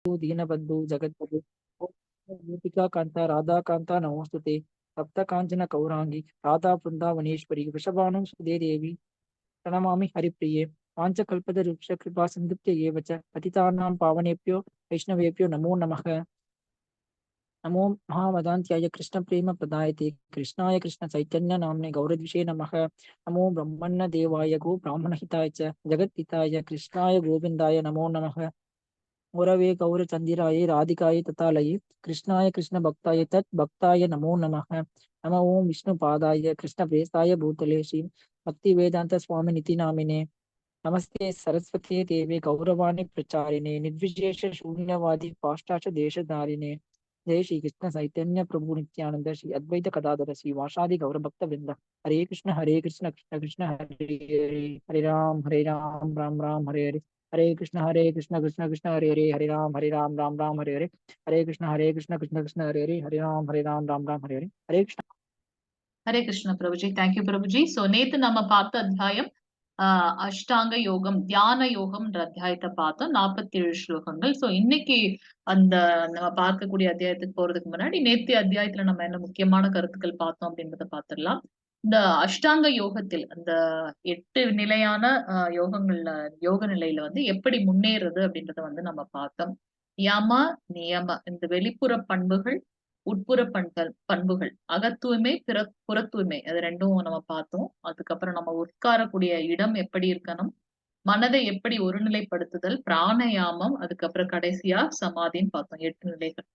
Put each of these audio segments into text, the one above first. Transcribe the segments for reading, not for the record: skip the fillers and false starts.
ದೀನಬಂಧು ಜಗದ್ಗುರು ಗೋಪಿಕಾಕಾಂತ ರಾಧಾಕಾಂತ ನಮೋಸ್ತುತೆ. ತಪ್ತ ಕಾಂಚನ ಕೌರಾಂಗಿ ರಾಧಾ ವೃಂದಾವನೇಶ್ವರಿ ವೃಷಭಾನು ಸುಧೇ ದೇವಿ ಪ್ರಣಮಾಮಿ ಹರಿಪ್ರಿಯೆ. ವಾಂಚಕಲ್ಪದ ವೃಕ್ಷ ಕೃಪಾ ಸಿಂಧುಭ್ಯ ಏವ ಚ ಪತಿತಾನಾಂ ಪಾವನೇಭ್ಯೋ ವೈಷ್ಣವೇಭ್ಯೋ ನಮೋ ನಮಃ. ನಮೋ ಮಹಾವದಾಂತ್ಯಾಯ ಕೃಷ್ಣ ಪ್ರೇಮ ಪ್ರದಾಯತೆ ಕೃಷ್ಣಾಯ ಕೃಷ್ಣ ಚೈತನ್ಯ ನಾಮ್ನೆ ಗೌರದ್ವಿಷೇ ನಮಃ. ನಮೋ ಬ್ರಹ್ಮಣ್ಣ ದೇವಾಯ ಗೋ ಬ್ರಾಹ್ಮಣ ಹಿತಾಯ ಚ ಜಗದ್ಹಿತಾಯ ಕೃಷ್ಣಾಯ ಗೋವಿಂದಾಯ ನಮೋ ನಮಃ. ಗುರವೇ ಗೌರಚಂದಿರಾಯ ರಾಧಿಕಾಯ ತಥಾಲಯೇ ಕೃಷ್ಣಾಯ ಕೃಷ್ಣ ಭಕ್ತಾಯ ತತ್ ಭಕ್ತಾಯ ನಮೋ ನಮಃ. ನಮ ಓಂ ವಿಷ್ಣು ಪಾದಾಯ ಕೃಷ್ಣ ಪ್ರೇಸಾಯ ಭೂತಲೆ ಶ್ರೀ ಭಕ್ತಿ ವೇದಾಂತ ಸ್ವಾಮಿ ನಿತಿ ನಾಮಿನೆ. ನಮಸ್ತೆ ಸರಸ್ವತಿ ದೇವಿ ಗೌರವಾಣಿ ಪ್ರಚಾರಿಣೆ ನಿರ್ವಿಶೇಷ ಶೂನ್ಯವಾದಿ ಪಾಶ್ಚಾತ್ಯ ದೇಶಧಾರಿಣೆ. ಜಯ ಶ್ರೀ ಕೃಷ್ಣ ಚೈತನ್ಯ ಪ್ರಭು ನಿತ್ಯಾನಂದ ಶ್ರೀ ಅದ್ವೈತ ಕದಾಧರ ಶ್ರೀ ವಾಸಾದಿ ಗೌರಭಕ್ತ ವೃಂದ. Hare Krishna Hare Krishna Krishna Krishna Hare Hare, Hare Ram Hare Ram Ram Ram Hare Hare. Hare Krishna Hare Krishna Krishna Krishna Hare Hare, Hare Ram Hare Ram Ram Ram Hare Hare. Hare Krishna Hare Krishna Krishna Krishna Hare Hare, Hare Ram Hare Ram Ram Ram Hare Hare. Hare Krishna. Hare Krishna Prabhuji, thank you Prabhuji. So நேத்து நம்ம பார்த்த அத்தியாயம் அஷ்டாங்க யோகம், தியான யோகம்ன்ற அத்தியாயத்தை பார்த்தோம், 47 ஸ்லோகங்கள். சோ இன்னைக்கு அந்த நம்ம பார்க்கக்கூடிய அத்தியாயத்துக்கு போறதுக்கு முன்னாடி நேத்திய அத்தியாயத்துல நம்ம என்ன முக்கியமான கருத்துக்கள் பார்த்தோம் அப்படின்றத பார்த்துடலாம். இந்த அஷ்டாங்க யோகத்தில் அந்த 8 நிலையான யோகங்கள்ல யோக நிலையில வந்து எப்படி முன்னேறுறது அப்படின்றத வந்து நம்ம பார்த்தோம். யம நியம இந்த வெளிப்புற பண்புகள், உட்புற பண்புகள், அகத்தூய்மை புறத்தூய்மை, அது ரெண்டும் நம்ம பார்த்தோம். அதுக்கப்புறம் நம்ம உட்காரக்கூடிய இடம் எப்படி இருக்கணும், மனதை எப்படி ஒருநிலைப்படுத்துதல், பிராணயாமம், அதுக்கப்புறம் கடைசியா சமாதின்னு பார்த்தோம். 8 நிலைகள்.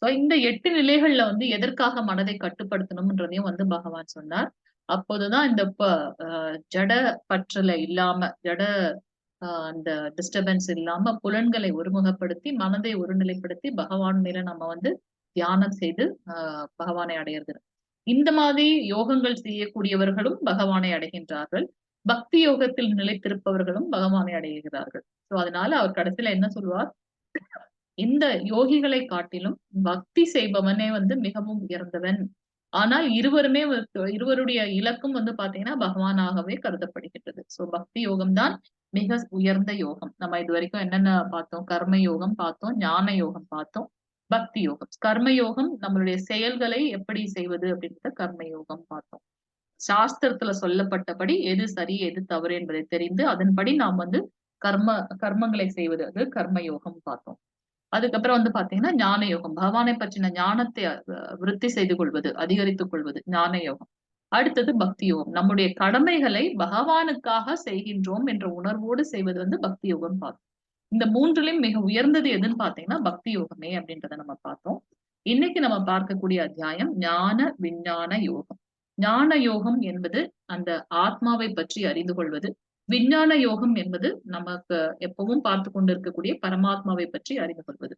சோ இந்த 8 நிலைகள்ல வந்து எதற்காக மனதை கட்டுப்படுத்தணும்ன்றதையும் வந்து பகவான் சொன்னார். அப்போதுதான் இந்த ஜட பற்றலை இல்லாம, ஜட அந்த டிஸ்டர்பன்ஸ் இல்லாம புலன்களை ஒருமுகப்படுத்தி மனதை ஒருநிலைப்படுத்தி பகவான் மேல நம்ம வந்து தியானம் செய்து பகவானை அடையிறது. இந்த மாதிரி யோகங்கள் செய்யக்கூடியவர்களும் பகவானை அடைகின்றார்கள், பக்தி யோகத்தில் நிலைத்திருப்பவர்களும் பகவானை அடைகிறார்கள். சோ அதனால அவர் கடைசியில என்ன சொல்வார், இந்த யோகிகளை காட்டிலும் பக்தி செய்பவனே வந்து மிகவும் உயர்ந்தவன். ஆனால் இருவருமே இருவருடைய இலக்கும் வந்து பாத்தீங்கன்னா பகவானாகவே கருதப்படுகின்றது. சோ பக்தி யோகம் தான் மிக உயர்ந்த யோகம். நம்ம இது வரைக்கும் என்னென்ன பார்த்தோம், கர்ம யோகம் பார்த்தோம், ஞான யோகம் பார்த்தோம், பக்தி யோகம். கர்ம யோகம் நம்மளுடைய செயல்களை எப்படி செய்வது அப்படின்றத கர்ம யோகம் பார்த்தோம். சாஸ்திரத்துல சொல்லப்பட்டபடி எது சரி எது தவறு என்பதை தெரிந்து அதன்படி நாம் வந்து கர்மங்களை செய்வது, அது கர்ம யோகம் பார்த்தோம். அதுக்கப்புறம் வந்து பாத்தீங்கன்னா ஞான யோகம், பகவானை பற்றின ஞானத்தை விருத்தி செய்து கொள்வது, அதிகரித்துக் கொள்வது ஞான யோகம். அடுத்தது பக்தி யோகம், நம்முடைய கடமைகளை பகவானுக்காக செய்கின்றோம் என்ற உணர்வோடு செய்வது வந்து பக்தி யோகம் பார்த்தோம். இந்த மூன்றிலும் மிக உயர்ந்தது எதுன்னு பாத்தீங்கன்னா பக்தி யோகமே அப்படின்றத நம்ம பார்த்தோம். இன்னைக்கு நம்ம பார்க்கக்கூடிய அத்தியாயம் ஞான விஞ்ஞான யோகம். ஞான யோகம் என்பது அந்த ஆத்மாவை பற்றி அறிந்து கொள்வது, விஞ்ஞான யோகம் என்பது நமக்கு எப்பவும் பார்த்து கொண்டிருக்கக்கூடிய பரமாத்மாவை பற்றி அறிந்து கொள்வது.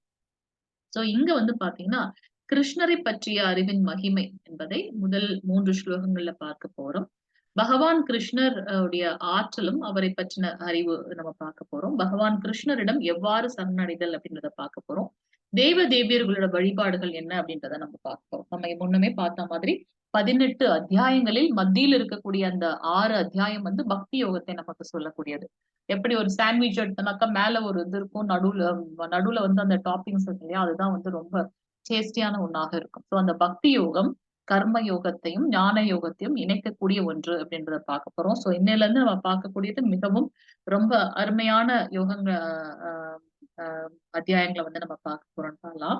சோ இங்க வந்து பாத்தீங்கன்னா கிருஷ்ணரை பற்றிய அறிவின் மகிமை என்பதை முதல் 3 ஸ்லோகங்கள்ல பார்க்க போறோம். பகவான் கிருஷ்ணர் உடைய ஆற்றலும் அவரை பற்றின அறிவு நம்ம பார்க்க போறோம். பகவான் கிருஷ்ணரிடம் எவ்வாறு சரணடைதல் அப்படின்றத பார்க்க போறோம். தேவ தேவியர்களோட வழிபாடுகள் என்ன அப்படின்றத நம்ம பார்க்க போறோம். நம்ம முன்னமே பார்த்த மாதிரி 18 அத்தியாயங்களில் மத்தியில் இருக்கக்கூடிய அந்த 6 அத்தியாயம் வந்து பக்தி யோகத்தை நமக்கு சொல்லக்கூடியது. எப்படி ஒரு சாண்ட்விச் எடுத்தனாக்கா மேல ஒரு இது இருக்கும், நடுவுல நடுவுல வந்து அந்த டாப்பிங்ஸ் இருக்கு இல்லையா, அதுதான் வந்து ரொம்ப டேஸ்டியான ஒண்ணாக இருக்கும். ஸோ அந்த பக்தி யோகம் கர்ம யோகத்தையும் ஞான யோகத்தையும் இணைக்கக்கூடிய ஒன்று அப்படின்றத பார்க்க போறோம். சோ இன்னையில இருந்து நம்ம பார்க்கக்கூடியது மிகவும் ரொம்ப அருமையான யோகங்க அத்தியாயங்களை வந்து நம்ம பார்க்க போறோம். பார்க்கலாம்.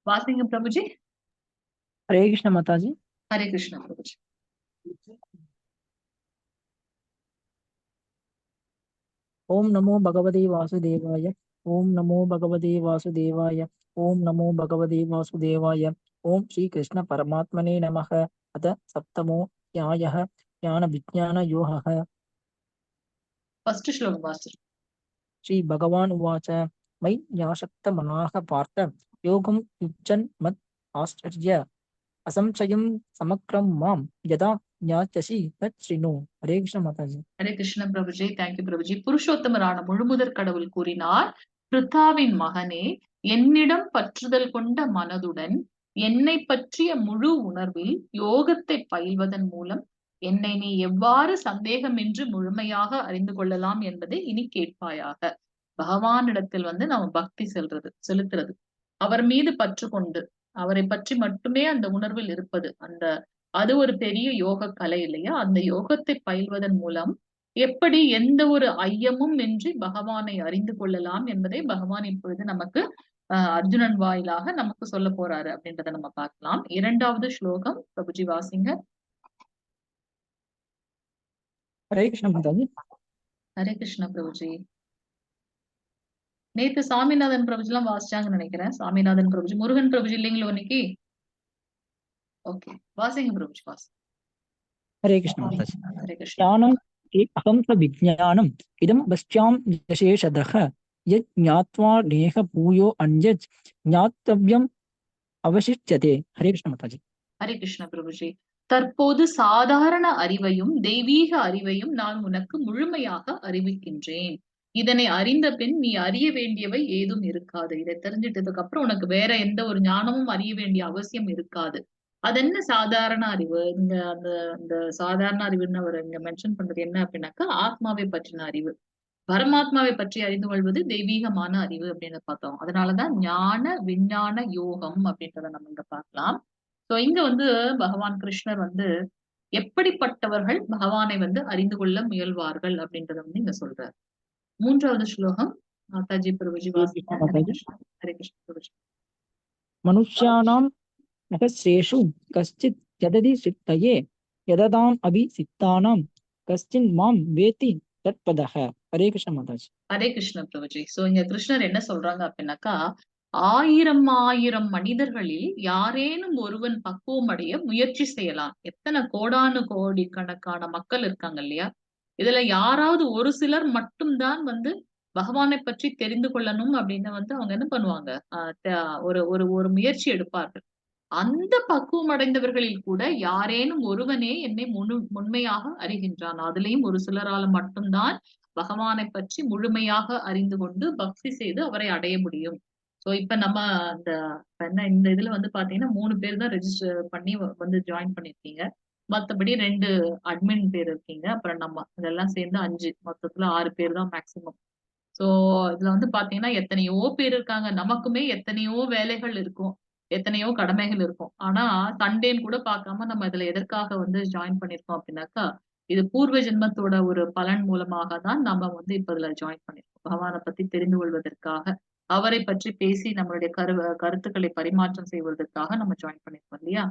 வாசிங்க பிரபுஜி. ஹரே கிருஷ்ண மாதாஜி. ஹரே கிருஷ்ண பிரபுஜி. ஓம் நமோ பகவதே வாசுதேவாய, ஓம் நமோ பகவதே வாசுதேவாய, ஓம் நமோ பகவதே வாசுதேவாய. ஓம் ஸ்ரீ கிருஷ்ண பரமாத்மனே நமः. அத சப்தமோ ஞாயः ஞான விஜ்ஞான யோகः. ஃபர்ஸ்ட் ஸ்லோகம் வாசி. ஸ்ரீ பகவான் உவாச்ச my ஞாசக்த மனாக பார்த்த யோகம் யுஜ்ஜன் மத் ஆச்சரிய அசம்சயம் சமக்ரம் மாம் யதா ஞாச்சசி தத் Srinu. Hare Krishna Mataji. Hare Krishna Prabhuji, thank you Prabhuji. புருஷோத்தமரான முழுமுதற் கடவுள் கூறினார், பிருத்தாவின் மகனே, என்னிடம் பற்றுதல் கொண்ட மனதுடன் என்னை பற்றிய முழு உணர்வில் யோகத்தை பயில்வதன் மூலம் என்னை நீ எவ்வாறு சந்தேகமின்றி முழுமையாக அறிந்து கொள்ளலாம் என்பதை இனி கேட்பாயாக. பகவானிடத்தில் வந்து நம்ம பக்தி செலுத்துறது, அவர் மீது பற்று கொண்டு அவரை பற்றி மட்டுமே அந்த உணர்வில் இருப்பது, அந்த அது ஒரு பெரிய யோக கலை இல்லையா? அந்த யோகத்தை பயில்வதன் மூலம் எப்படி எந்த ஒரு ஐயமும் இன்றி பகவானை அறிந்து கொள்ளலாம் என்பதை பகவான் இப்பொழுது நமக்கு அர்ஜுனன் வாயிலாக நமக்கு சொல்ல போறாரு அப்படின்றத நம்ம பார்க்கலாம். இரண்டாவது ஸ்லோகம் பிரபுஜி வாசிங்க. ஹரே கிருஷ்ண மாதாஜி. ஹரே கிருஷ்ண பிரபுஜி. நேத்து சாமிநாதன் பிரபுஜி எல்லாம் வாசிச்சாங்கன்னு நினைக்கிறேன். சாமிநாதன் பிரபுஜி, முருகன் பிரபுஜி இல்லைங்களோ இன்னைக்கு? ஓகே, வாசிங்க பிரபுஜி, வாசி. ஹரே கிருஷ்ண மாதாஜி. ஹரே கிருஷ்ணா. ஞானம் அகம் ச விஜ்ஞானம் இதம் பஷ்யாம் யசேஷதः யத் ஞாத்வா நேக பூயோ அன்யத் ஞாத்தவ்யம் அவசிஷ்யதே. ஹரே கிருஷ்ண மாதாஜி. ஹரே கிருஷ்ண பிரபுஜி. தற்போது சாதாரண அறிவையும் தெய்வீக அறிவையும் நான் உனக்கு முழுமையாக அறிவிக்கின்றேன். இதனை அறிந்த பின் நீ அறிய வேண்டியவை ஏதும் இருக்காது. இதை தெரிஞ்சிட்டதுக்கு அப்புறம் உனக்கு வேற எந்த ஒரு ஞானமும் அறிய வேண்டிய அவசியம் இருக்காது. அது என்ன சாதாரண அறிவு? இந்த அந்த அந்த சாதாரண அறிவுன்னு அவர் இங்க மென்ஷன் பண்றது என்ன அப்படின்னாக்கா, ஆத்மாவை பற்றின அறிவு, பரமாத்மாவை பற்றி அறிந்து கொள்வது தெய்வீகமான அறிவு அப்படின்னு பார்த்தோம். அதனாலதான் ஞான விஞ்ஞான யோகம் அப்படின்றத நம்ம இங்க பார்க்கலாம். சோ இங்க வந்து பகவான் கிருஷ்ணர் வந்து எப்படிப்பட்டவர்கள் பகவானை வந்து அறிந்து கொள்ள முயல்வார்கள் அப்படின்றத வந்து இங்க சொல்றாரு. மூன்றாவது ஸ்லோகம் மாதாஜி பிரபுஜி ஹரே வாசிங்க. கிருஷ்ண ஹரே மாதாஜி. கிருஷ்ணா. ஹரே கிருஷ்ண பிரபுஜி. மனுஷ்யானாம் சகஸ்ரேஷு கஷ்சித் யததி சித்தயே யததாம் அபி சித்தானாம் கஷ்சின் மாம் வேத்தி தத்பதஹ. ஹரே கிருஷ்ண மாதாஜி. ஹரே கிருஷ்ண பிரபுஜி. சோ இங்க கிருஷ்ணர் என்ன சொல்றாங்க அப்படின்னாக்கா, ஆயிரம் ஆயிரம் மனிதர்களில் யாரேனும் ஒருவன் பக்குவம் அடைய முயற்சி செய்யலாம். எத்தனை கோடானு கோடி கணக்கான மக்கள் இருக்காங்க இல்லையா? இதுல யாராவது ஒரு சிலர் மட்டும்தான் வந்து பகவானை பற்றி தெரிந்து கொள்ளணும் அப்படின்னு வந்து அவங்க என்ன பண்ணுவாங்க, ஒரு ஒரு ஒரு முயற்சி எடுப்பார்கள். அந்த பக்குவம் அடைந்தவர்களில் கூட யாரேனும் ஒருவனே என்னை உண்மையாக அறிகின்றான். அதுலயும் ஒரு சிலரால மட்டும்தான் பகவானை பற்றி முழுமையாக அறிந்து கொண்டு பக்தி செய்து அவரை அடைய முடியும். சோ இப்ப நம்ம அந்த என்ன இந்த இதுல வந்து பாத்தீங்கன்னா 3 பேர் தான் ரெஜிஸ்டர் பண்ணி வந்து ஜாயின் பண்ணிருக்கீங்க. மத்தபடி 2 அட்மின் பேர் இருக்கீங்க. அப்புறம் நம்ம இதெல்லாம் சேர்ந்து 5, மொத்தத்துல 6 பேர் தான் மேக்சிமம். சோ இதுல வந்து பாத்தீங்கன்னா எத்தனையோ பேர் இருக்காங்க. நமக்குமே எத்தனையோ வேலைகள் இருக்கும், எத்தனையோ கடமைகள் இருக்கும். ஆனா சண்டேன்னு கூட பார்க்காம நம்ம இதுல எதற்காக வந்து ஜாயின் பண்ணிருக்கோம் அப்படின்னாக்கா, இது பூர்வ ஜென்மத்தோட ஒரு பலன் மூலமாக தான் நம்ம வந்து இப்ப இதுல ஜாயின் பண்ணிருக்கோம். பகவானை பத்தி தெரிந்து கொள்வதற்காக, அவரை பற்றி பேசி நம்மளுடைய கருத்துக்களை பரிமாற்றம் செய்வதற்காக நம்ம ஜாயின் பண்ணிருக்கோம் இல்லையா?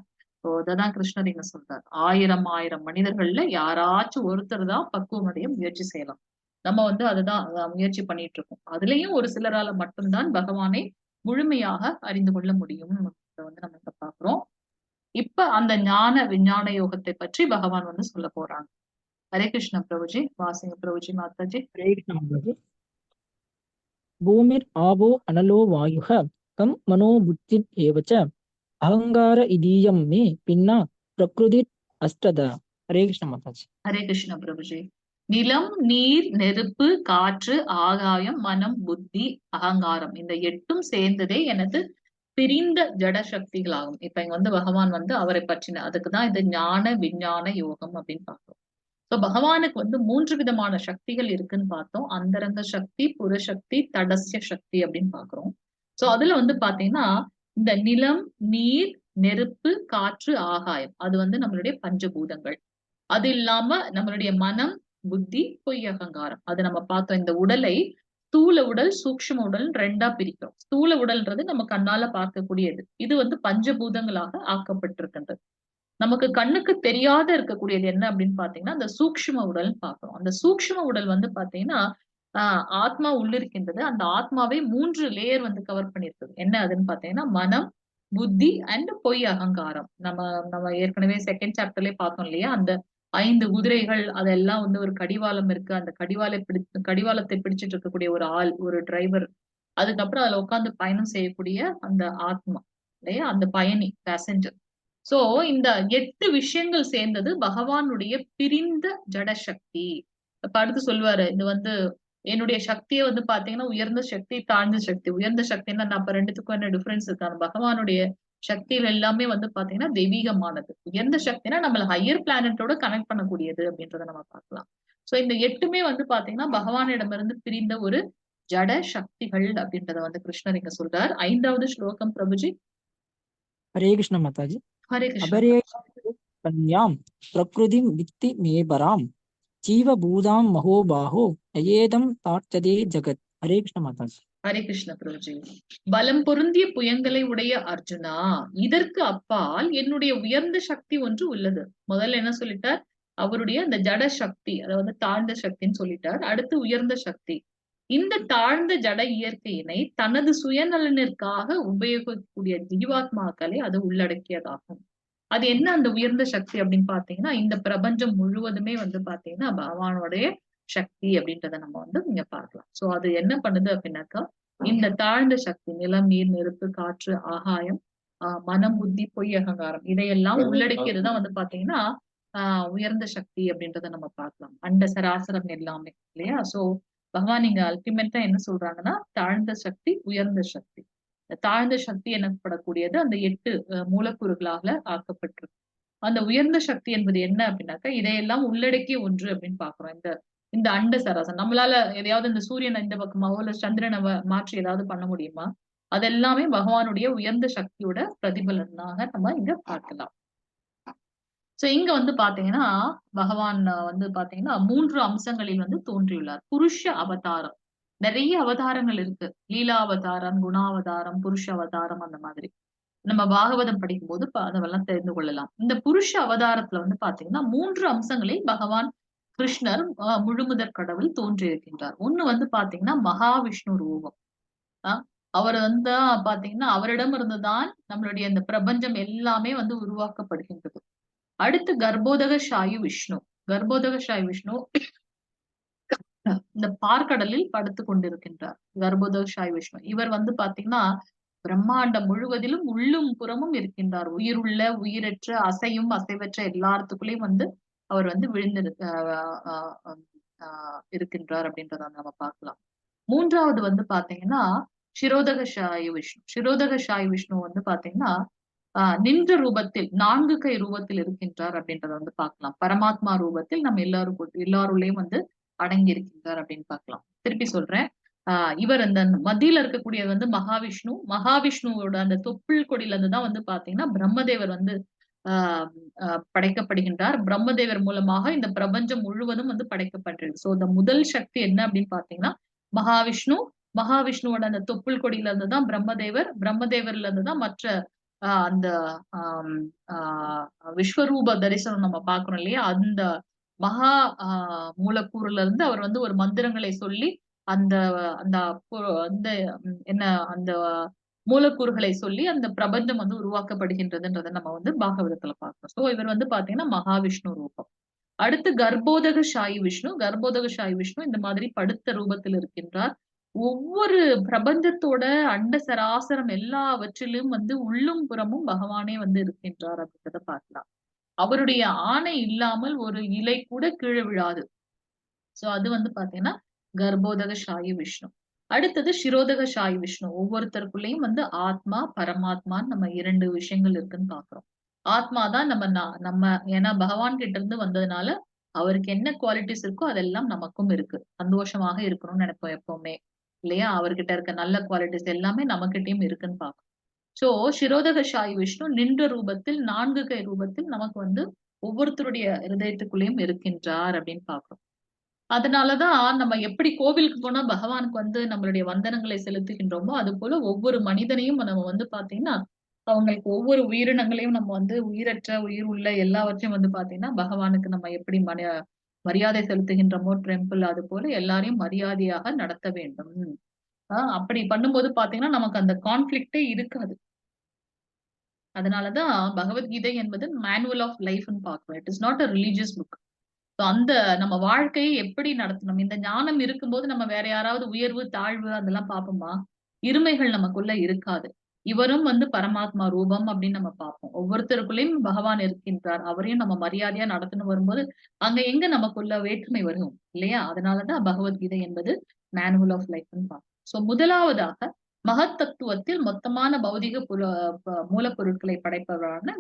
ஸோ அததான் கிருஷ்ணர் இங்க சொல்றார். ஆயிரம் ஆயிரம் மனிதர்கள்ல யாராச்சும் ஒருத்தர் தான் பக்குவம் அடைய முயற்சி செய்யலாம். நம்ம வந்து அதுதான் முயற்சி பண்ணிட்டு இருக்கோம். அதுலயும் ஒரு சிலரால மட்டும்தான் பகவானை முழுமையாக அறிந்து கொள்ள முடியும் வந்து நம்ம இப்ப பாக்குறோம். இப்ப அந்த ஞான விஞ்ஞான யோகத்தை பற்றி பகவான் வந்து சொல்ல போறாங்க. ஹரே கிருஷ்ண பிரபுஜி. வாசிங்க பிரபுஜி. மாதாஜி. ஹரே கிருஷ்ண மாதாஜி. பூமிர் ஆபோ அனலோ வாயுஹ கம் மனோ புத்தி ஏவச்ச அகங்கார இதீயம் மே பின்னா பிரகிருதி அஷ்டத. ஹரே கிருஷ்ண மாதாஜி. ஹரே கிருஷ்ண பிரபுஜி. நிலம், நீர், நெருப்பு, காற்று, ஆகாயம், மனம், புத்தி, அகங்காரம் இந்த 8 சேர்ந்ததே எனது பிரிந்த ஜட சக்திகளாகும். இப்ப இங்க வந்து பகவான் வந்து அவரை பற்றின அதுக்குதான் இது ஞான விஞ்ஞான யோகம் அப்படின்னு பாக்குறோம். சோ பகவானுக்கு வந்து 3 விதமான சக்திகள் இருக்குன்னு பார்த்தோம். அந்தரங்க சக்தி, புறசக்தி, தடஸ்ய சக்தி அப்படின்னு பாக்குறோம். சோ அதுல வந்து பாத்தீங்கன்னா இந்த நிலம், நீர், நெருப்பு, காற்று, ஆகாயம் அது வந்து நம்மளுடைய பஞ்சபூதங்கள். அது இல்லாம நம்மளுடைய மனம், புத்தி, பொய் அகங்காரம் அது நம்ம பார்த்தோம். இந்த உடலை ஸ்தூல உடல், சூக்ஷ்ம உடல் 2ஆ பிரிக்கிறோம். ஸ்தூல உடல்ன்றது நம்ம கண்ணால பார்க்கக்கூடியது, இது வந்து பஞ்சபூதங்களாக ஆக்கப்பட்டிருக்கின்றது. நமக்கு கண்ணுக்கு தெரியாத இருக்கக்கூடியது என்ன அப்படின்னு பாத்தீங்கன்னா அந்த சூக்ஷ்ம உடல்னு பாக்குறோம். அந்த சூக்ஷ்ம உடல் வந்து பாத்தீங்கன்னா ஆத்மா உள்ளிருக்கின்றது. அந்த ஆத்மாவே 3 லேயர் வந்து கவர் பண்ணிருக்குது. என்ன அதுன்னு பாத்தீங்கன்னா மனம், புத்தி அண்ட் பொய் அகங்காரம். நம்ம நம்ம ஏற்கனவே செகண்ட் சாப்டர்லயே பார்த்தோம் இல்லையா? அந்த 5 குதிரைகள் அதெல்லாம் வந்து ஒரு கடிவாளம் இருக்கு. அந்த கடிவாளத்தை பிடிச்சிட்டு இருக்கக்கூடிய ஒரு ஆள், ஒரு டிரைவர், அதுக்கப்புறம் அதுல உட்கார்ந்து பயணம் செய்யக்கூடிய அந்த ஆத்மா இல்லையா, அந்த பயணி, பேசஞ்சர். சோ இந்த 8 விஷயங்கள் சேர்ந்தது பகவானுடைய பிரிந்த ஜடசக்தி. இப்ப அடுத்து சொல்லுவாரு, இது வந்து என்னுடைய சக்தியை வந்து பாத்தீங்கன்னா உயர்ந்த சக்தி, தாழ்ந்த சக்தி. உயர்ந்த சக்தின்னா நான் அப்ப 2த்துக்கும் என்ன டிஃபரன்ஸ் இருக்கு? அந்த பகவானுடைய சக்திகள் எல்லாமே வந்து பாத்தீங்கன்னா தெய்வீகமானது. உயர்ந்த சக்தினா நம்மள ஹையர் பிளானட்டோட கனெக்ட் பண்ணக்கூடியது அப்படின்றத நம்ம பார்க்கலாம். சோ இந்த 8மே வந்து பாத்தீங்கன்னா பகவானிடமிருந்து பிரிந்த ஒரு ஜட சக்திகள் அப்படின்றத வந்து கிருஷ்ணர் இங்க சொல்றார். 5வது ஸ்லோகம் பிரபுஜி. ஹரே கிருஷ்ண மாதாஜி. ஹரே கிருஷ்ணா. அபரே கன்யாம் பிரகிருதிம் வித்தி மேபராம் ஜீவபூதாம் மகோபாஹோ நயேதம் தார்த்ததே ஜகத். ஹரே கிருஷ்ண மாதாஜி. ஹரே கிருஷ்ண பிரபுஜி. பலம் பொருந்திய புயங்களை உடைய அர்ஜுனா, இதற்கு அப்பால் என்னுடைய உயர்ந்த சக்தி ஒன்று உள்ளது. முதல்ல என்ன சொல்லிட்டார்? அவருடைய அந்த ஜட சக்தி, அதாவது தாழ்ந்த சக்தின்னு சொல்லிட்டார். அடுத்து உயர்ந்த சக்தி. இந்த தாழ்ந்த ஜட இயற்கையினை தனது சுயநலனிற்காக உபயோகிக்கக்கூடிய ஜீவாத்மாக்களை அது உள்ளடக்கியதாகும். அது என்ன அந்த உயர்ந்த சக்தி அப்படின்னு பாத்தீங்கன்னா, இந்த பிரபஞ்சம் முழுவதுமே வந்து பாத்தீங்கன்னா பகவானுடைய சக்தி அப்படின்றத நம்ம வந்து இங்க பார்க்கலாம். சோ அது என்ன பண்ணுது அப்படின்னாக்கா, இந்த தாழ்ந்த சக்தி நிலம், நீர், நெருப்பு, காற்று, ஆகாயம், மனம், புத்தி, பொய், அகங்காரம் இதையெல்லாம் உள்ளடக்கியதுதான் வந்து பாத்தீங்கன்னா உயர்ந்த சக்தி அப்படின்றத நம்ம பார்க்கலாம். அண்ட சராசரம் எல்லாமே இல்லையா? சோ பகவான் இங்க அல்டிமேட்டா என்ன சொல்றாங்கன்னா, தாழ்ந்த சக்தி, உயர்ந்த சக்தி. இந்த தாழ்ந்த சக்தி எனப்படக்கூடியது அந்த 8 மூலக்கூறுகளாக ஆக்கப்பட்டிருக்கு. அந்த உயர்ந்த சக்தி என்பது என்ன அப்படின்னாக்கா, இதையெல்லாம் உள்ளடக்கிய ஒன்று அப்படின்னு பாக்குறோம். இந்த இந்த அண்ட சராசரம் நம்மளால எதையாவது இந்த சூரியனை இந்த பக்கமாவோ இல்ல சந்திரனை மாற்றி ஏதாவது பண்ண முடியுமா? அதெல்லாமே பகவானுடைய உயர்ந்த சக்தியோட பிரதிபலனாக நம்ம இங்க பார்க்கலாம். சோ இங்க வந்து பாத்தீங்கன்னா பகவான் வந்து பாத்தீங்கன்னா 3 அம்சங்களில் வந்து தோன்றியுள்ளார். புருஷ அவதாரம், நிறைய அவதாரங்கள் இருக்கு. லீலா அவதாரம், குணாவதாரம், புருஷ அவதாரம், அந்த மாதிரி நம்ம பாகவதம் படிக்கும் போது அதெல்லாம் தெரிந்து கொள்ளலாம். இந்த புருஷ அவதாரத்துல வந்து பாத்தீங்கன்னா 3 அம்சங்களில் பகவான் கிருஷ்ணர் முழுமுதற் கடவுள் தோன்றியிருக்கின்றார். ஒண்ணு வந்து பாத்தீங்கன்னா மகாவிஷ்ணு ரூபம். அவர் வந்து பாத்தீங்கன்னா அவரிடம் இருந்துதான் நம்மளுடைய இந்த பிரபஞ்சம் எல்லாமே வந்து உருவாக்கப்படுகின்றது. அடுத்து கர்ப்போதக சாயி விஷ்ணு. கர்ப்போதக சாயி விஷ்ணு இந்த பார்க்கடலில் படுத்து கொண்டிருக்கின்றார். கர்ப்போதக சாயி விஷ்ணு இவர் வந்து பாத்தீங்கன்னா பிரம்மாண்டம் முழுவதிலும் உள்ளும் புறமும் இருக்கின்றார். உயிருள்ள, உயிரற்ற, அசையும் அசைவற்ற எல்லாத்துக்குள்ளேயும் வந்து அவர் வந்து விழுந்து இருக்கின்றார் அப்படின்றத நம்ம பார்க்கலாம். 3வது வந்து பாத்தீங்கன்னா சிரோதக சாயி விஷ்ணு. சிரோதக சாயி விஷ்ணு வந்து பாத்தீங்கன்னா நின்ற ரூபத்தில் 4 கை ரூபத்தில் இருக்கின்றார் அப்படின்றத வந்து பார்க்கலாம். பரமாத்மா ரூபத்தில் நம்ம எல்லாருள்ளயும் வந்து அடங்கி இருக்கின்றார் அப்படின்னு பார்க்கலாம். திருப்பி சொல்றேன். இவர் அந்த மத்தியில இருக்கக்கூடியது வந்து மகாவிஷ்ணு. மகாவிஷ்ணுவோட அந்த தொப்புள் கொடியில இருந்துதான் வந்து பாத்தீங்கன்னா பிரம்மதேவர் வந்து ஆஹ் படைக்கப்படுகின்றார். பிரம்மதேவர் மூலமாக இந்த பிரபஞ்சம் முழுவதும் வந்து படைக்கப்பட்டிருக்கு. சோ இந்த முதல் சக்தி என்ன அப்படின்னு பாத்தீங்கன்னா மகாவிஷ்ணு. மகாவிஷ்ணுவோட அந்த தொப்புள் கொடியில இருந்துதான் பிரம்மதேவர், பிரம்மதேவர்ல இருந்துதான் மற்ற அந்த விஸ்வரூப தரிசனம் நம்ம பாக்குறோம் இல்லையா? அந்த மகா மூலக்கூறுல இருந்து அவர் வந்து ஒரு மந்திரங்களை சொல்லி அந்த அந்த அந்த என்ன அந்த மூலக்கூறுகளை சொல்லி அந்த பிரபஞ்சம் வந்து உருவாக்கப்படுகின்றதுன்றதை நம்ம வந்து பாகவதத்துல பார்க்கிறோம். சோ இவர் வந்து பாத்தீங்கன்னா மகாவிஷ்ணு ரூபம். அடுத்து கர்ப்போதக சாயி விஷ்ணு. கர்ப்போதக சாயி விஷ்ணு இந்த மாதிரி படுத்த ரூபத்தில் இருக்கின்றார். ஒவ்வொரு பிரபஞ்சத்தோட அண்ட சராசரம் எல்லாவற்றிலும் வந்து உள்ளும் புறமும் பகவானே வந்து இருக்கின்றார் அப்படின்றத பார்க்கலாம். அவருடைய ஆணை இல்லாமல் ஒரு இலை கூட கீழே விழாது. சோ அது வந்து பாத்தீங்கன்னா கர்ப்போதக சாயி விஷ்ணு. அடுத்தது சிரோதக சாயி விஷ்ணு. ஒவ்வொருத்தருக்குள்ளேயும் வந்து ஆத்மா பரமாத்மான்னு நம்ம 2 விஷயங்கள் இருக்குன்னு பாக்குறோம். ஆத்மா தான் நம்ம நம்ம ஏன்னா பகவான் கிட்ட இருந்து வந்ததுனால அவருக்கு என்ன குவாலிட்டிஸ் இருக்கோ அதெல்லாம் நமக்கும் இருக்கு. சந்தோஷமாக இருக்கணும்னு நினைப்போம் எப்பவுமே இல்லையா? அவர்கிட்ட இருக்க நல்ல குவாலிட்டிஸ் எல்லாமே நமக்கிட்டையும் இருக்குன்னு பாக்குறோம். சோ சிரோதக சாயி விஷ்ணு நின்ற ரூபத்தில் 4 கை ரூபத்தில் நமக்கு வந்து ஒவ்வொருத்தருடைய இருதயத்துக்குள்ளேயும் இருக்கின்றார் அப்படின்னு பாக்குறோம். அதனாலதான் நம்ம எப்படி கோவிலுக்கு போனா பகவானுக்கு வந்து நம்மளுடைய வந்தனங்களை செலுத்துகின்றோமோ அது போல ஒவ்வொரு மனிதனையும் நம்ம வந்து பாத்தீங்கன்னா அவங்களுக்கு ஒவ்வொரு உயிரினங்களையும் நம்ம வந்து உயிரற்ற உயிர் உள்ள எல்லாவற்றையும் வந்து பாத்தீங்கன்னா பகவானுக்கு நம்ம எப்படி மரியாதை செலுத்துகின்றோமோ டெம்பிள் அது போல எல்லாரையும் மரியாதையாக நடத்த வேண்டும். அப்படி பண்ணும்போது பாத்தீங்கன்னா நமக்கு அந்த கான்ஃபிளிக்டே இருக்காது. அதனாலதான் பகவத்கீதை என்பது மேனுவல் ஆஃப் லைஃப்னு பாக்குறோம். It is not a religious book. அந்த நம்ம வாழ்க்கையை எப்படி நடத்தணும், இந்த ஞானம் இருக்கும்போது நம்ம வேற யாராவது உயர்வு தாழ்வு அதெல்லாம் பார்ப்போமா? இருமைகள் நமக்குள்ள இருக்காது. இவரும் வந்து பரமாத்மா ரூபம் அப்படின்னு நம்ம பார்ப்போம். ஒவ்வொருத்தருக்குள்ளேயும் பகவான் இருக்கின்றார், அவரையும் நம்ம மரியாதையா நடத்தணும் வரும்போது அங்க எங்க நமக்குள்ள வேற்றுமை வரும் இல்லையா? அதனாலதான் பகவத்கீதை என்பது மேனுவல் ஆஃப் லைஃப்னு பார்ப்போம். சோ முதலாவதாக மகத் தத்துவத்தில் மொத்தமான பௌதிக மூலப்பொருட்களை படைப்பவரான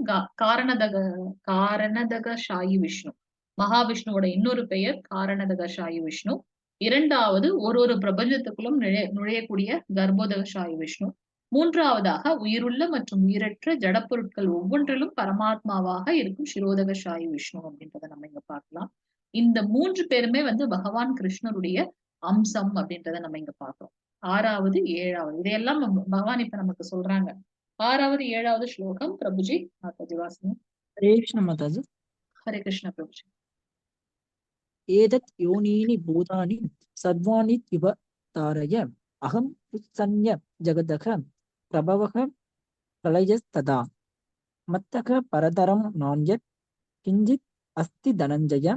காரணதக சாயி விஷ்ணு. மகாவிஷ்ணுவோட இன்னொரு பெயர் காரணதக சாயி விஷ்ணு. இரண்டாவது ஒரு ஒரு பிரபஞ்சத்துக்குள்ளும் நுழையக்கூடிய கர்ப்போதகசாயி விஷ்ணு. மூன்றாவதாக உயிருள்ள மற்றும் உயிரற்ற ஜடப்பொருட்கள் ஒவ்வொன்றிலும் பரமாத்மாவாக இருக்கும் சிரோதகசாயி விஷ்ணு அப்படின்றத நம்ம இங்க பார்க்கலாம். இந்த 3 பேருமே வந்து பகவான் கிருஷ்ணருடைய அம்சம் அப்படின்றத நம்ம இங்க பார்க்கிறோம். 6வது 7வது இதையெல்லாம் பகவான் இப்ப நமக்கு சொல்றாங்க. 6வது 7வது ஸ்லோகம் பிரபுஜி, மாதாஜி வாசிங்க. ஹரே கிருஷ்ண மாதாஜி. ஹரே கிருஷ்ண பிரபுஜி. ஏதத் யோனீனி பூதானி சர்வாணி தாரய அகம் உத்சன்ய ஜகதக பிரபவக பிரளயஸ்ததா மத்தக பரதரம் நான்யத் கிஞ்சித் அஸ்தி தனஞ்சய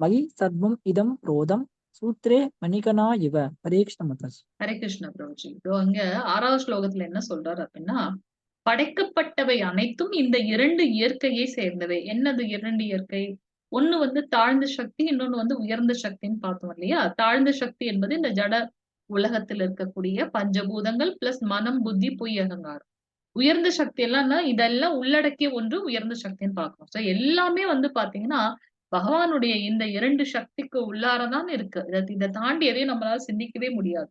மயி சர்வம் இதம் ரோதம் சூத்ரே மணிகணா இவ. ஹரே கிருஷ்ண மாதாஜி. ஹரே கிருஷ்ண பிரபுஜி. இதோ இங்க 6வது ஸ்லோகத்துல என்ன சொல்றாரு அப்படின்னா, படைக்கப்பட்டவை அனைத்தும் இந்த 2 இயற்கையை சேர்ந்தவை. என்னது 2 இயற்கை? ஒண்ணு வந்து தாழ்ந்த சக்தி, இன்னொன்னு வந்து உயர்ந்த சக்தின்னு பார்த்தோம் இல்லையா? தாழ்ந்த சக்தி என்பது இந்த ஜட உலகத்தில் இருக்கக்கூடிய பஞ்சபூதங்கள் பிளஸ் மனம், புத்தி, பொய், அகங்காரம். உயர்ந்த சக்தி எல்லாம்னா இதெல்லாம் உள்ளடக்கிய ஒன்று உயர்ந்த சக்தின்னு பாக்குறோம். சோ எல்லாமே வந்து பாத்தீங்கன்னா பகவானுடைய இந்த 2 சக்திக்கு உள்ளாரதான் இருக்கு. இதை தாண்டி எதையும் நம்மளால சிந்திக்கவே முடியாது.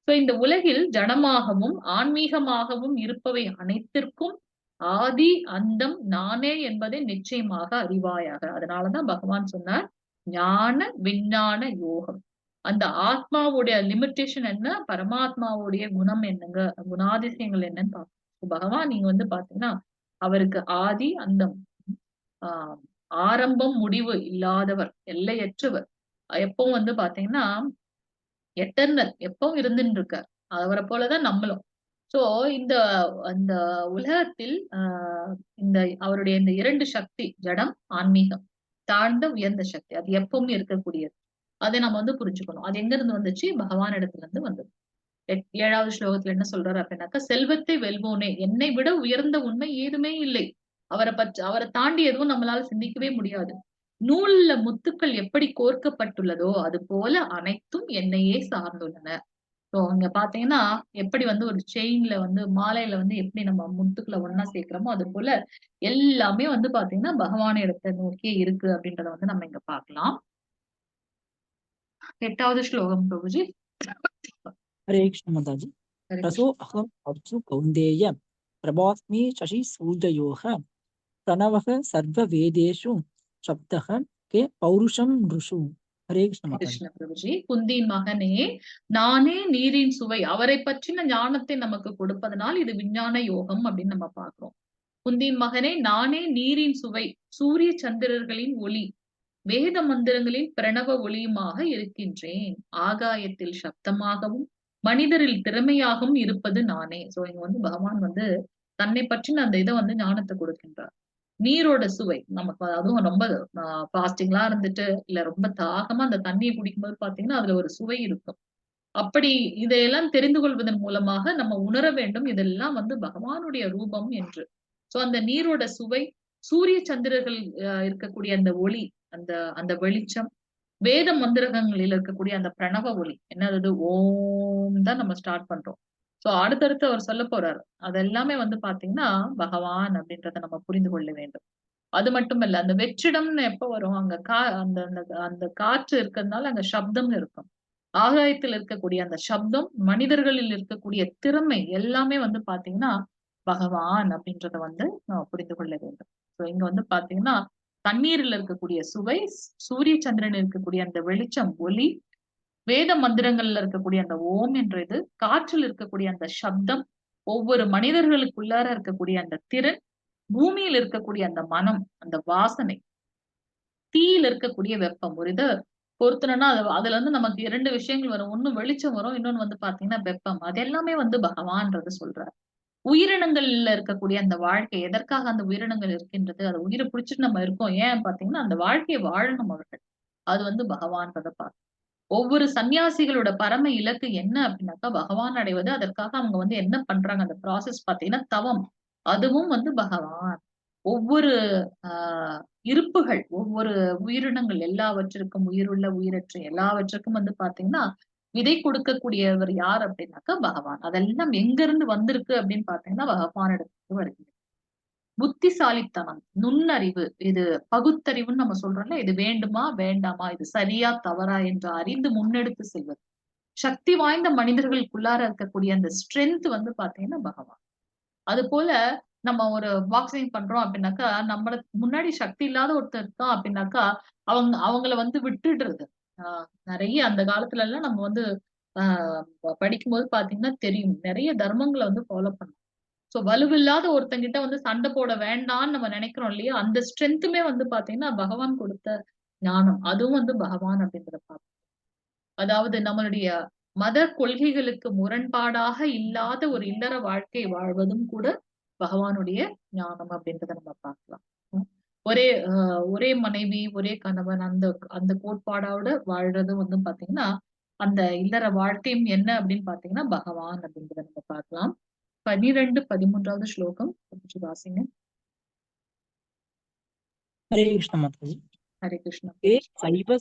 சோ இந்த உலகில் ஜடமாகவும் ஆன்மீகமாகவும் இருப்பவை அனைத்திற்கும் ஆதி அந்தம் நானே என்பதை நிச்சயமாக அறிவாயாக. அதனாலதான் பகவான் சொன்னார் ஞான விஞ்ஞான யோகம். அந்த ஆத்மாவுடைய லிமிட்டேஷன் என்ன, பரமாத்மாவுடைய குணம் என்னங்க, குணாதிசயங்கள் என்னன்னு பார்க்கணும். பகவான் நீங்க வந்து பாத்தீங்கன்னா அவருக்கு ஆதி அந்தம், ஆரம்பம் முடிவு இல்லாதவர், எல்லையற்றவர். எப்பவும் வந்து பாத்தீங்கன்னா எட்டர்னல், எப்பவும் இருந்துன்னு இருக்கார். அவரை போலதான் நம்மளும். சோ இந்த அந்த உலகத்தில் இந்த அவருடைய இந்த 2 சக்தி, ஜடம் ஆன்மீகம், தாழ்ந்த உயர்ந்த சக்தி, அது எப்பவுமே இருக்கக்கூடியது. அதை நம்ம வந்து புரிஞ்சுக்கணும். அது எங்க இருந்து வந்துச்சு? பகவான் இடத்துல இருந்து வந்தது. 7வது ஸ்லோகத்துல என்ன சொல்றாரு அப்படின்னாக்கா, செல்வத்தை வெல்வோனே, என்னை விட உயர்ந்த உண்மை ஏதுமே இல்லை. அவரை தாண்டி எதுவும் நம்மளால சிந்திக்கவே முடியாது. நூல்ல முத்துக்கள் எப்படி கோர்க்கப்பட்டுள்ளதோ அது போல அனைத்தும் என்னையே சார்ந்துள்ளன. ஸோ அங்க பாத்தீங்கன்னா எப்படி வந்து ஒரு செயின்ல வந்து மாலையில வந்து எப்படி நம்ம முத்துக்களை ஒன்னா சேர்க்கிறோமோ அது போல எல்லாமே வந்து பாத்தீங்கன்னா பகவான் இடத்தை நோக்கியே இருக்கு அப்படின்றத வந்து நம்ம இங்க பாக்கலாம். 8வது ஸ்லோகம் பிரபுஜி. ஹரே கிருஷ்ண மாதாஜி. ரசோ அகம் அப்சு கௌந்தேய பிரபாஸ்மி சசி சூர்யயோக பிரணவக சர்வ வேதேஷு சப்தக கே பௌருஷம் ருஷு. ஹரே கிருஷ்ண மாதாஜி. கிருஷ்ண பிரபுஜி. குந்தியின் மகனே, நானே நீரின் சுவை, அவரை பற்றின ஞானத்தை நமக்கு கொடுப்பதனால் இது விஞ்ஞான யோகம் அப்படின்னு நம்ம பாக்குறோம். குந்தியின் மகனே, நானே நீரின் சுவை, சூரிய சந்திரர்களின் ஒளி, வேத மந்திரங்களின் பிரணவ ஒளியுமாக இருக்கின்றேன். ஆகாயத்தில் சப்தமாகவும் மனிதரில் திறமையாகவும் இருப்பது நானே. சோ இங்க வந்து பகவான் வந்து தன்னை பற்றின அந்த இதை வந்து ஞானத்தை கொடுக்கின்றார். நீரோட சுவை நமக்கு, அதுவும் ரொம்ப ஃபாஸ்டிங்லாம் இருந்துட்டு இல்ல ரொம்ப தாகமா அந்த தண்ணியை குடிக்கும்போது பாத்தீங்கன்னா அதுல ஒரு சுவை இருக்கும். அப்படி இதையெல்லாம் தெரிந்து கொள்வதன் மூலமாக நம்ம உணர வேண்டும், இதெல்லாம் வந்து பகவானுடைய ரூபம் என்று. சோ அந்த நீரோட சுவை, சூரிய சந்திரர்கள் இருக்கக்கூடிய அந்த ஒளி, அந்த அந்த வெளிச்சம், வேத மந்திரகங்களில் இருக்கக்கூடிய அந்த பிரணவ ஒளி, என்னது ஓம் தான் நம்ம ஸ்டார்ட் பண்றோம். சோ அடுத்தடுத்து அவர் சொல்ல போறாரு. அதெல்லாமே வந்து பாத்தீங்கன்னா பகவான் அப்படின்றத நம்ம புரிந்து கொள்ள வேண்டும். அது மட்டும் இல்ல, அந்த வெற்றிடம்னு எப்ப வரும், அங்க அந்த அந்த காற்று இருக்கிறதுனால அங்க சப்தம்னு இருக்கும். ஆகாயத்தில் இருக்கக்கூடிய அந்த சப்தம், மனிதர்களில் இருக்கக்கூடிய திறமை எல்லாமே வந்து பாத்தீங்கன்னா பகவான் அப்படின்றத வந்து நம்ம புரிந்து கொள்ள வேண்டும். சோ இங்க வந்து பாத்தீங்கன்னா தண்ணீரில் இருக்கக்கூடிய சுவை, சூரிய சந்திரன் இருக்கக்கூடிய அந்த வெளிச்சம் ஒளி, வேத மந்திரங்கள்ல இருக்கக்கூடிய அந்த ஓம் என்ற இது, காற்றில் இருக்கக்கூடிய அந்த சப்தம், ஒவ்வொரு மனிதர்களுக்குள்ளார இருக்கக்கூடிய அந்த திறன், பூமியில் இருக்கக்கூடிய அந்த மனம், அந்த வாசனை, தீயில இருக்கக்கூடிய வெப்பம். ஒரு இதை பொருத்தணும்னா அதுல வந்து நமக்கு 2 விஷயங்கள் வரும். ஒண்ணு வெளிச்சம் வரும், இன்னொன்னு வந்து பாத்தீங்கன்னா வெப்பம். அது எல்லாமே வந்து பகவான்ன்றது சொல்றாரு. உயிரினங்கள்ல இருக்கக்கூடிய அந்த வாழ்க்கை, எதற்காக அந்த உயிரினங்கள் இருக்கின்றது, அதை உயிரை பிடிச்சிட்டு நம்ம இருக்கோம் ஏன் பாத்தீங்கன்னா அந்த வாழ்க்கையை வாழணும் அவர்கள். அது வந்து பகவான்றதை பார்க்கணும். ஒவ்வொரு சன்னியாசிகளோட பரம இலக்கு என்ன அப்படின்னாக்கா பகவான் அடைவது. அதற்காக அவங்க வந்து என்ன பண்றாங்க, அந்த ப்ராசஸ் பாத்தீங்கன்னா தவம், அதுவும் வந்து பகவான். ஒவ்வொரு இருப்புகள், ஒவ்வொரு உயிரினங்கள் எல்லாவற்றிற்கும், உயிருள்ள உயிரற்ற எல்லாவற்றிற்கும் வந்து பாத்தீங்கன்னா விதை கொடுக்கக்கூடியவர் யார் அப்படின்னாக்கா பகவான். அதெல்லாம் எங்க இருந்து வந்திருக்கு அப்படின்னு பாத்தீங்கன்னா பகவான் இடத்துக்கு வருகிறது. புத்திசாலித்தனம், நுண்ணறிவு, இது பகுத்தறிவுன்னு நம்ம சொல்றோம்ல, இது வேண்டுமா வேண்டாமா, இது சரியா தவறா என்று அறிந்து முன்னெடுத்து செல்வது. சக்தி வாய்ந்த மனிதர்களுக்குள்ளார இருக்கக்கூடிய அந்த ஸ்ட்ரென்த் வந்து பாத்தீங்கன்னா பகவான். அது போல நம்ம ஒரு பாக்ஸிங் பண்றோம் அப்படின்னாக்கா, நம்மள முன்னாடி சக்தி இல்லாத ஒருத்தர் இருக்கான் அப்படின்னாக்கா அவங்கள வந்து விட்டுடுறது. நிறைய அந்த காலத்துல எல்லாம் நம்ம வந்து படிக்கும்போது பாத்தீங்கன்னா தெரியும், நிறைய தர்மங்களை வந்து ஃபாலோ பண்ணோம். சோ வலுவில்லாத ஒருத்தங்கிட்ட வந்து சண்டை போட வேண்டாம்னு நம்ம நினைக்கிறோம் இல்லையா, அந்த ஸ்ட்ரென்த்துமே வந்து பாத்தீங்கன்னா பகவான் கொடுத்த ஞானம், அதுவும் வந்து பகவான் அப்படின்றத பார்ப்போம். அதாவது நம்மளுடைய மத கொள்கைகளுக்கு முரண்பாடாக இல்லாத ஒரு இல்லற வாழ்க்கை வாழ்வதும் கூட பகவானுடைய ஞானம் அப்படின்றத நம்ம பார்க்கலாம். ஒரே ஒரே மனைவி ஒரே கணவன் அந்த அந்த கோட்பாடோட வாழ்றதும் வந்து பாத்தீங்கன்னா அந்த இல்லற வாழ்க்கையும் என்ன அப்படின்னு பாத்தீங்கன்னா பகவான் அப்படின்றத நம்ம பார்க்கலாம். 12 13வது ஸ்லோகம் வாசிங்க. ஹரே கிருஷ்ண மாதாஜி. ஹரே கிருஷ்ணா. தே சைவ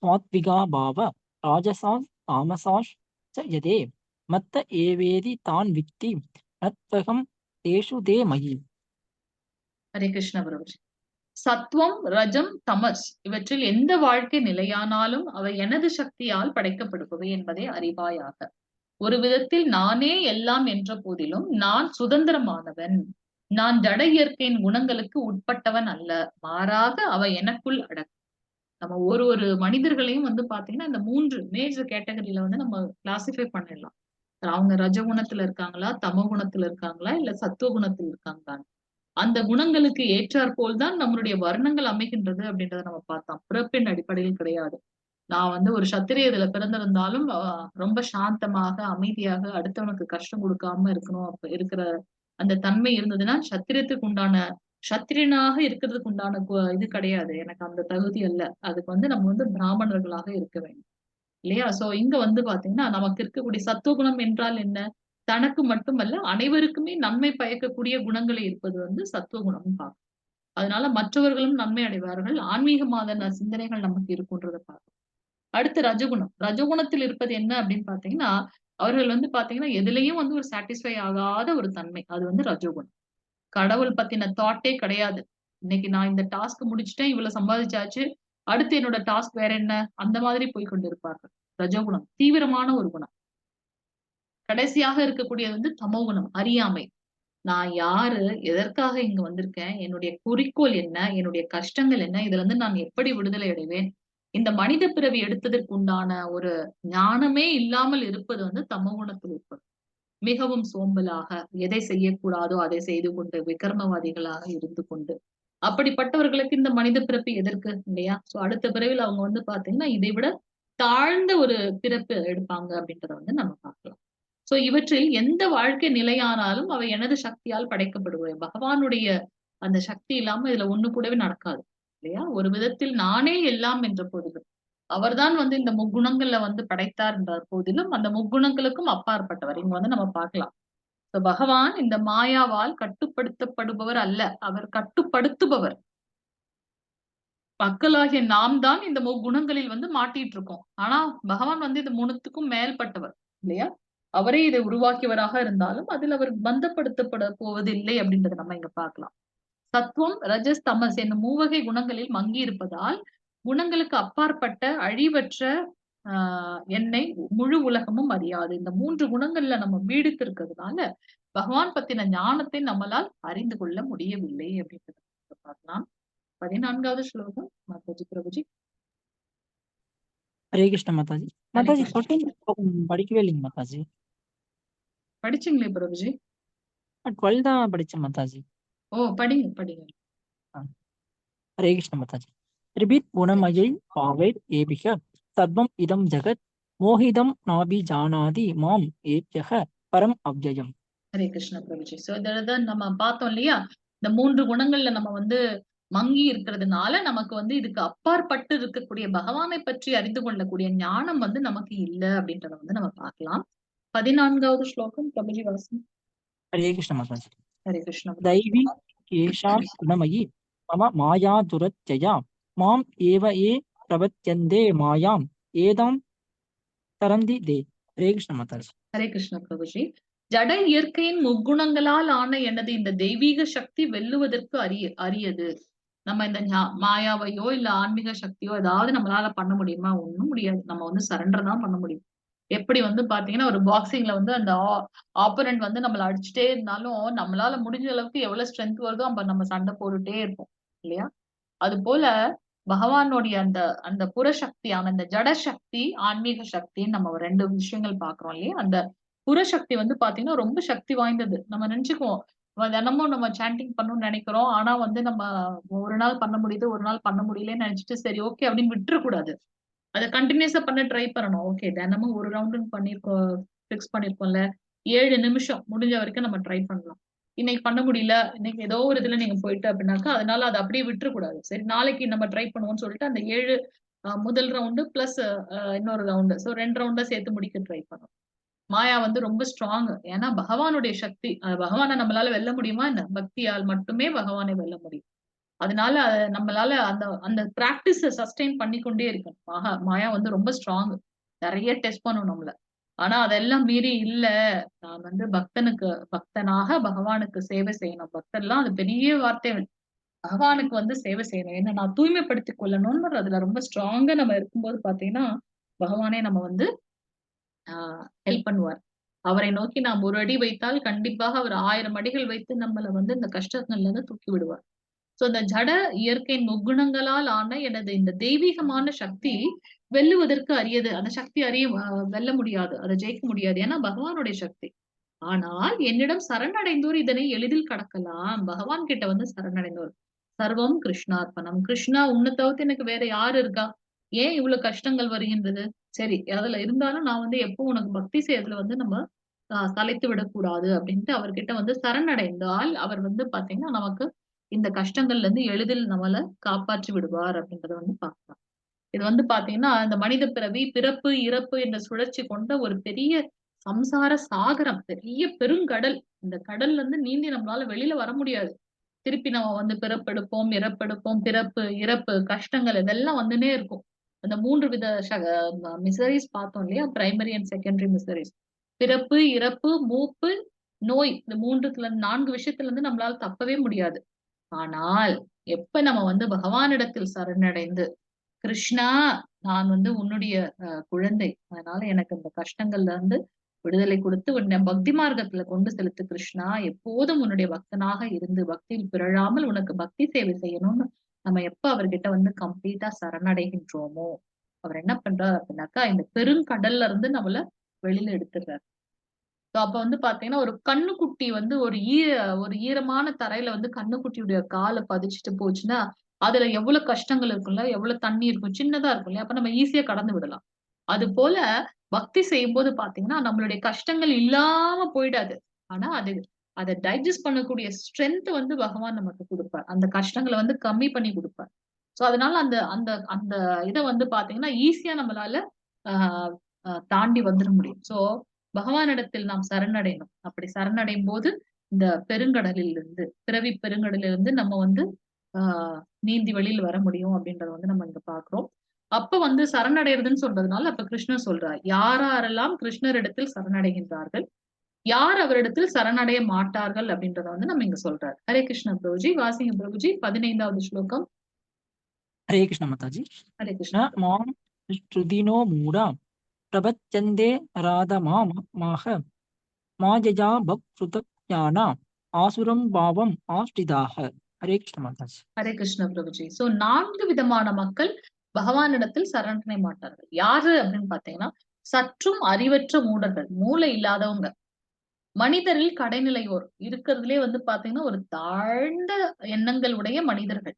சாத்விகா பாவ ராஜசா தாமசாஷ் ச யதே மத்த ஏவேதி தான் வித்தி நத்வகம் தேஷு தே மயி. ஹரே கிருஷ்ண பிரபுஜி. சத்வம், ரஜம், தமஸ் இவற்றில் எந்த வாழ்க்கை நிலையானாலும் அவை எனது சக்தியால் படைக்கப்படுபவை என்பதை அறிவாயாக. ஒரு விதத்தில் நானே எல்லாம் என்ற போதிலும் நான் சுதந்திரமானவன். நான் ஜட இயற்கையின் குணங்களுக்கு உட்பட்டவன் அல்ல, மாறாக அவை எனக்குள் அடக்கம். நம்ம ஒரு ஒரு மனிதர்களையும் வந்து பாத்தீங்கன்னா இந்த 3 மேஜர் கேட்டகரியில வந்து நம்ம கிளாசிஃபை பண்ணிடலாம். அவங்க ரஜகுணத்துல இருக்காங்களா, தமோ குணத்துல இருக்காங்களா, இல்ல சத்துவ குணத்துல இருக்காங்களா. அந்த குணங்களுக்கு ஏற்றாற் போல்தான் நம்மளுடைய வர்ணங்கள் அமைகின்றது அப்படின்றத நம்ம பார்த்தோம். பிறப்பின் அடிப்படையில் கிடையாது. நான் வந்து ஒரு சத்திரியத்துல பிறந்திருந்தாலும் ரொம்ப சாந்தமாக அமைதியாக அடுத்தவனுக்கு கஷ்டம் கொடுக்காம இருக்கணும். அப்ப இருக்கிற அந்த தன்மை இருந்ததுன்னா சத்திரியத்துக்கு உண்டான சத்திரியனாக இருக்கிறதுக்கு உண்டான இது கிடையாது, எனக்கு அந்த தகுதி அல்ல. அதுக்கு வந்து நம்ம வந்து பிராமணர்களாக இருக்க வேண்டும் இல்லையா. சோ இங்க வந்து பாத்தீங்கன்னா நமக்கு இருக்கக்கூடிய சத்துவகுணம் என்றால் என்ன? தனக்கு மட்டுமல்ல அனைவருக்குமே நன்மை பயக்கக்கூடிய குணங்களை இருப்பது வந்து சத்துவகுணம் பார்க்கும். அதனால மற்றவர்களும் நன்மை அடைவார்கள், ஆன்மீகமான சிந்தனைகள் நமக்கு இருக்குன்றதை பார்க்கும். அடுத்து ரஜகுணம். ரஜகுணத்தில் இருப்பது என்ன அப்படின்னு பாத்தீங்கன்னா அவர்கள் வந்து பாத்தீங்கன்னா எதுலயும் வந்து ஒரு சாட்டிஸ்ஃபை ஆகாத ஒரு தன்மை, அது வந்து ரஜகுணம். கடவுள் பத்தின தாட்டே கிடையாது. இன்னைக்கு நான் இந்த டாஸ்க் முடிச்சுட்டேன், இவ்வளவு சம்பாதிச்சாச்சு, அடுத்து என்னோட டாஸ்க் வேற என்ன, அந்த மாதிரி போய் கொண்டிருப்பார்கள். ரஜகுணம் தீவிரமான ஒரு குணம். கடைசியாக இருக்கக்கூடியது வந்து தமோ குணம், அறியாமை. நான் யாரு, எதற்காக இங்க வந்திருக்கேன், என்னுடைய குறிக்கோள் என்ன, என்னுடைய கஷ்டங்கள் என்ன, இதுல இருந்து நான் எப்படி விடுதலை அடைவேன், இந்த மனித பிறவி எடுத்ததற்கு உண்டான ஒரு ஞானமே இல்லாமல் இருப்பது வந்து தமோ குணத்தில் இருப்பது. மிகவும் சோம்பலாக எதை செய்யக்கூடாதோ அதை செய்து கொண்டு விக்ரமவாதிகளாக இருந்து கொண்டு அப்படிப்பட்டவர்களுக்கு இந்த மனித பிறப்பு எதற்கு இல்லையா. சோ அடுத்த பிறவில அவங்க வந்து பாத்தீங்கன்னா இதை விட தாழ்ந்த ஒரு பிறப்பு எடுப்பாங்க அப்படின்றத வந்து நம்ம பார்க்கலாம். சோ இவற்றில் எந்த வாழ்க்கை நிலையானாலும் அவை எனது சக்தியால் படைக்கப்படுவை. பகவானுடைய அந்த சக்தி இல்லாம இதுல ஒண்ணு கூடவே நடக்காது இல்லையா. ஒரு விதத்தில் நானே எல்லாம் என்ற போதிலும் அவர்தான் வந்து இந்த முக்குணங்கள்ல வந்து படைத்தார் என்ற போதிலும் அந்த முக்குணங்களுக்கும் அப்பாற்பட்டவர். இங்க வந்து நம்ம பார்க்கலாம். பகவான் இந்த மாயாவால் கட்டுப்படுத்தப்படுபவர் அல்ல, அவர் கட்டுப்படுத்துபவர். மக்களாகிய நாம் தான் இந்த முக்குணங்களில் வந்து மாட்டிட்டு இருக்கோம். ஆனா பகவான் வந்து இது மூணுத்துக்கும் மேல்பட்டவர் இல்லையா. அவரே இதை உருவாக்கியவராக இருந்தாலும் அதில் அவர் பந்தப்படுத்தப்பட போவதில்லை அப்படின்றத நம்ம இங்க பார்க்கலாம். சத்துவம், ரஜஸ், தமஸ் என்னும் மூவகை குணங்களில் மங்கி இருப்பதால் குணங்களுக்கு அப்பாற்பட்ட அழிவற்ற என்னை முழு உலகமும் அறியாது. இந்த 3 குணங்கள்ல நம்ம பீடித்து இருக்கிறதுனால பகவான் பத்தின ஞானத்தை நம்மளால் அறிந்து கொள்ள முடியவில்லை அப்படின்றத பார்க்கலாம். 14வது ஸ்லோகம் மாதாஜி பிரபுஜி. ஹரே கிருஷ்ண மாதாஜி. மாதாஜி படிக்கவே இல்லைங்க மாதாஜி. படிச்சீங்களே பிரபுஜி? 12 தான் படிச்சேன் மாதாஜி. ஓ படிங்க படிங்க. ஹரே கிருஷ்ண மாதாஜி. திரிபித் குணமயை பாவைர் ஏபிக சர்வம் இதம் ஜகத் மோகிதம் நாபி ஜானாதி மாம் ஏப்யக பரம் அவ்யயம். ஹரே கிருஷ்ண பிரபுஜி. சோ இதுலதான் நம்ம பார்த்தோம் இல்லையா, இந்த 3 குணங்கள்ல நம்ம வந்து மங்கி இருக்கிறதுனால நமக்கு வந்து இதுக்கு அப்பாற்பட்டு இருக்கக்கூடிய பகவானை பற்றி அறிந்து கொள்ளக்கூடிய ஞானம் வந்து நமக்கு இல்லை அப்படின்றத வந்து நம்ம பார்க்கலாம். 14வது ஸ்லோகம் பிரபுஜி வாசம். ஹரே கிருஷ்ண மாதாஜி. ஹரே கிருஷ்ண. தைவி ஏஷாம் குணமயி மம மாயா துரத்யயா மாம் ஏவ ஏ பிரபத்யந்தே மாயாம் ஏதாம் தரந்தி தே. ஹரே கிருஷ்ண மாதாஜி. ஹரே கிருஷ்ண பிரபுஜி. ஜட இயற்கையின் முக்குணங்களால் ஆன எனது இந்த தெய்வீக சக்தி வெல்லுவதற்கு அரியது. நம்ம இந்த மாயாவையோ இல்ல ஆன்மீக சக்தியோ ஏதாவது நம்மளால பண்ண முடியுமா? ஒண்ணும் முடியாது. நம்ம வந்து சரண்டர் தான் பண்ண முடியும். எப்படி வந்து பாத்தீங்கன்னா ஒரு பாக்ஸிங்ல வந்து அந்த ஆப்போனன்ட் வந்து நம்மள அடிச்சுட்டே இருந்தாலும் நம்மளால முடிஞ்ச அளவுக்கு எவ்வளவு ஸ்ட்ரென்த் வருதோ அப்ப நம்ம சண்டை போட்டுட்டே இருப்போம் இல்லையா? அது போல பகவானுடைய அந்த அந்த புறசக்தியான அந்த ஜட சக்தி, ஆன்மீக சக்தின்னு நம்ம ரெண்டு விஷயங்கள் பாக்குறோம் இல்லையா? அந்த புறசக்தி வந்து பாத்தீங்கன்னா ரொம்ப சக்தி வாய்ந்தது. நம்ம நினைச்சுக்குவோம், நம்ம தினமும் நம்ம சாண்டிங் பண்ணணும்னு நினைக்கிறோம், ஆனா வந்து நம்ம ஒரு நாள் பண்ண முடியுது, ஒரு நாள் பண்ண முடியலன்னு நினைச்சிட்டு சரி ஓகே அப்படின்னு விட்டுறக்கூடாது. அதை கண்டினியூஸா பண்ண ட்ரை பண்ணணும். ஓகே, தினமும் ஒரு ரவுண்டுன்னு பண்ணிருக்கோம், ஃபிக்ஸ் பண்ணிருக்கோம்ல, 7 நிமிஷம் முடிஞ்ச வரைக்கும் நம்ம ட்ரை பண்ணலாம். இன்னைக்கு பண்ண முடியல, இன்னைக்கு ஏதோ ஒரு இதுல நீங்க போயிட்டு அப்படின்னாக்கா அதனால அதை அப்படியே விட்டுறக்கூடாது. சரி நாளைக்கு நம்ம ட்ரை பண்ணுவோம்னு சொல்லிட்டு அந்த 7 முதல் ரவுண்டு பிளஸ் இன்னொரு ரவுண்டு, ஸோ 2 ரவுண்டா சேர்த்து முடிக்க ட்ரை பண்ணணும். மாயா வந்து ரொம்ப ஸ்ட்ராங். ஏன்னா பகவானுடைய சக்தி, பகவானை நம்மளால வெல்ல முடியுமா என்ன? பக்தியால் மட்டுமே பகவானை வெல்ல முடியும். அதனால நம்மளால அந்த அந்த பிராக்டிஸ சஸ்டெயின் பண்ணிக்கொண்டே இருக்கணும். மாயா வந்து ரொம்ப ஸ்ட்ராங், நிறைய டெஸ்ட் பண்ணும் நம்மள. ஆனா அதெல்லாம் மீறி இல்ல, நான் வந்து பக்தனாக பகவானுக்கு சேவை செய்யணும். பக்தர்லாம் அது பெரிய வார்த்தை, பகவானுக்கு வந்து சேவை செய்யணும், என்ன நான் தூய்மைப்படுத்திக் கொள்ளணும்னு அதுல ரொம்ப ஸ்ட்ராங்கா நம்ம இருக்கும்போது பாத்தீங்கன்னா பகவானே நம்ம வந்து ஹெல்ப் பண்ணுவார். அவரை நோக்கி நாம் ஒரு அடி வைத்தால் கண்டிப்பாக அவர் 1000 அடிகள் வைத்து நம்மளை வந்து இந்த கஷ்டங்கள்ல இருந்து தூக்கி விடுவார். சோ இந்த ஜட இயற்கையின் முக்குணங்களால் ஆன எனது இந்த தெய்வீகமான சக்தி வெல்லுவதற்கு அரியது. அந்த சக்தி வெல்ல முடியாது, அதை ஜெயிக்க முடியாது, ஏன்னா பகவானுடைய சக்தி. ஆனால் என்னிடம் சரணடைந்தோர் இதனை எளிதில் கடக்கலாம். பகவான் கிட்ட வந்து சரணடைந்தோர், சர்வம் கிருஷ்ணார்ப்பணம், கிருஷ்ணா உன்னை தவிர்த்து எனக்கு வேற யாரு இருக்கா, ஏன் இவ்வளவு கஷ்டங்கள் வருகின்றது, சரி அதுல இருந்தாலும் நான் வந்து எப்போ உனக்கு பக்தி செய்யறதுல வந்து நம்ம சளைத்து விடக்கூடாது அப்படின்ட்டு அவர்கிட்ட வந்து சரணடைந்தால் அவர் வந்து பாத்தீங்கன்னா நமக்கு இந்த கஷ்டங்கள்ல இருந்து எளிதில் நம்மளை காப்பாற்றி விடுவார் அப்படின்றத வந்து பார்க்கலாம். இது வந்து பாத்தீங்கன்னா இந்த மனித பிறவி, பிறப்பு இறப்பு என்ற சுழற்சி கொண்ட ஒரு பெரிய சம்சார சாகரம், பெரிய பெருங்கடல். இந்த கடல்ல இருந்து நீந்தி நம்மளால வெளியில வர முடியாது. திருப்பி நம்ம வந்து பிறப்பெடுப்போம், இறப்பெடுப்போம், பிறப்பு இறப்பு கஷ்டங்கள் இதெல்லாம் வந்துனே இருக்கும். அந்த 3 வித மிசரிஸ் பார்த்தோம் இல்லையா? பிரைமரி அண்ட் செகண்டரி மிசரிஸ், பிறப்பு இறப்பு மூப்பு நோய், இந்த 3த்துல இருந்து 4 விஷயத்துல இருந்து நம்மளால தப்பவே முடியாது. ஆனால் எப்ப நம்ம வந்து பகவானிடத்தில் சரணடைந்து, கிருஷ்ணா நான் வந்து உன்னுடைய குழந்தை, அதனால எனக்கு இந்த கஷ்டங்கள்ல இருந்து விடுதலை கொடுத்து உன்னை பக்தி மார்க்கத்துல கொண்டு செலுத்து கிருஷ்ணா, எப்போதும் உன்னுடைய பக்தனாக இருந்து பக்தியில் பிறழாமல் உனக்கு பக்தி சேவை செய்யணும்னு நம்ம எப்ப அவர்கிட்ட வந்து கம்ப்ளீட்டா சரணடைகின்றோமோ அவர் என்ன பண்றாரு அப்படின்னாக்கா இந்த பெருங்கடல்ல இருந்து நம்மள வெளியில எடுத்துடுறாரு. அப்ப வந்து பாத்தீங்கன்னா ஒரு கண்ணுக்குட்டி வந்து ஒரு ஈரமான தரையில வந்து கண்ணுக்குட்டியுடைய காலை பதிச்சுட்டு போச்சுன்னா அதுல எவ்வளவு கஷ்டங்கள் இருக்கும்ல, எவ்வளவு தண்ணி இருக்கும், சின்னதா இருக்கும் இல்லையா? அப்ப நம்ம ஈஸியா கடந்து விடலாம். அது போல பக்தி செய்யும் போது பாத்தீங்கன்னா நம்மளுடைய கஷ்டங்கள் இல்லாம போயிடாது, ஆனா அதை டைஜஸ்ட் பண்ணக்கூடிய ஸ்ட்ரென்த் வந்து பகவான் நமக்கு கொடுப்பார். அந்த கஷ்டங்களை வந்து கம்மி பண்ணி கொடுப்பார். சோ அதனால அந்த அந்த அந்த இதை வந்து பாத்தீங்கன்னா ஈஸியா நம்மளால தாண்டி வந்துட முடியும். சோ பகவானிடத்தில் நாம் சரணடையணும். அப்படி சரணடையும் போது இந்த பெருங்கடலில் இருந்து, பிறவி பெருங்கடலிலிருந்து நம்ம வந்து நீந்தி வெளியில் வர முடியும் அப்படின்றத வந்து நம்ம இங்க பாக்குறோம். அப்ப வந்து சரணடைறதுன்னு சொல்றதுனால அப்ப கிருஷ்ணர் சொல்றார், யாரெல்லாம் கிருஷ்ணரிடத்தில் சரணடைகின்றார்கள், யார் அவரிடத்தில் சரணடைய மாட்டார்கள் அப்படின்றத வந்து நம்ம இங்க சொல்றாரு. ஹரே கிருஷ்ண பிரபுஜி, வாசிங்க பிரபுஜி 15வது ஸ்லோகம். ஹரே கிருஷ்ண மாதாஜி. ஹரே கிருஷ்ண. மாம் ஸ்ருதினோ மூடா பிரபச்சந்தே ராதமாமாக மாயயா பக்ருதஞானா ஆசுரம் பாவம் ஆஸ்ரிதாக. ஹரே கிருஷ்ண மாதாஜி. ஹரே கிருஷ்ண பிரபுஜி. சோ 4 விதமான மக்கள் பகவானிடத்தில் சரணடைய மாட்டார்கள். யாரு அப்படின்னு பாத்தீங்கன்னா சற்றும் அறிவற்ற மூடர்கள், மூளை இல்லாதவங்க, மனிதரில் கடைநிலையோர், இருக்கிறதுலே வந்து பாத்தீங்கன்னா ஒரு தாழ்ந்த எண்ணங்கள் உடைய மனிதர்கள்,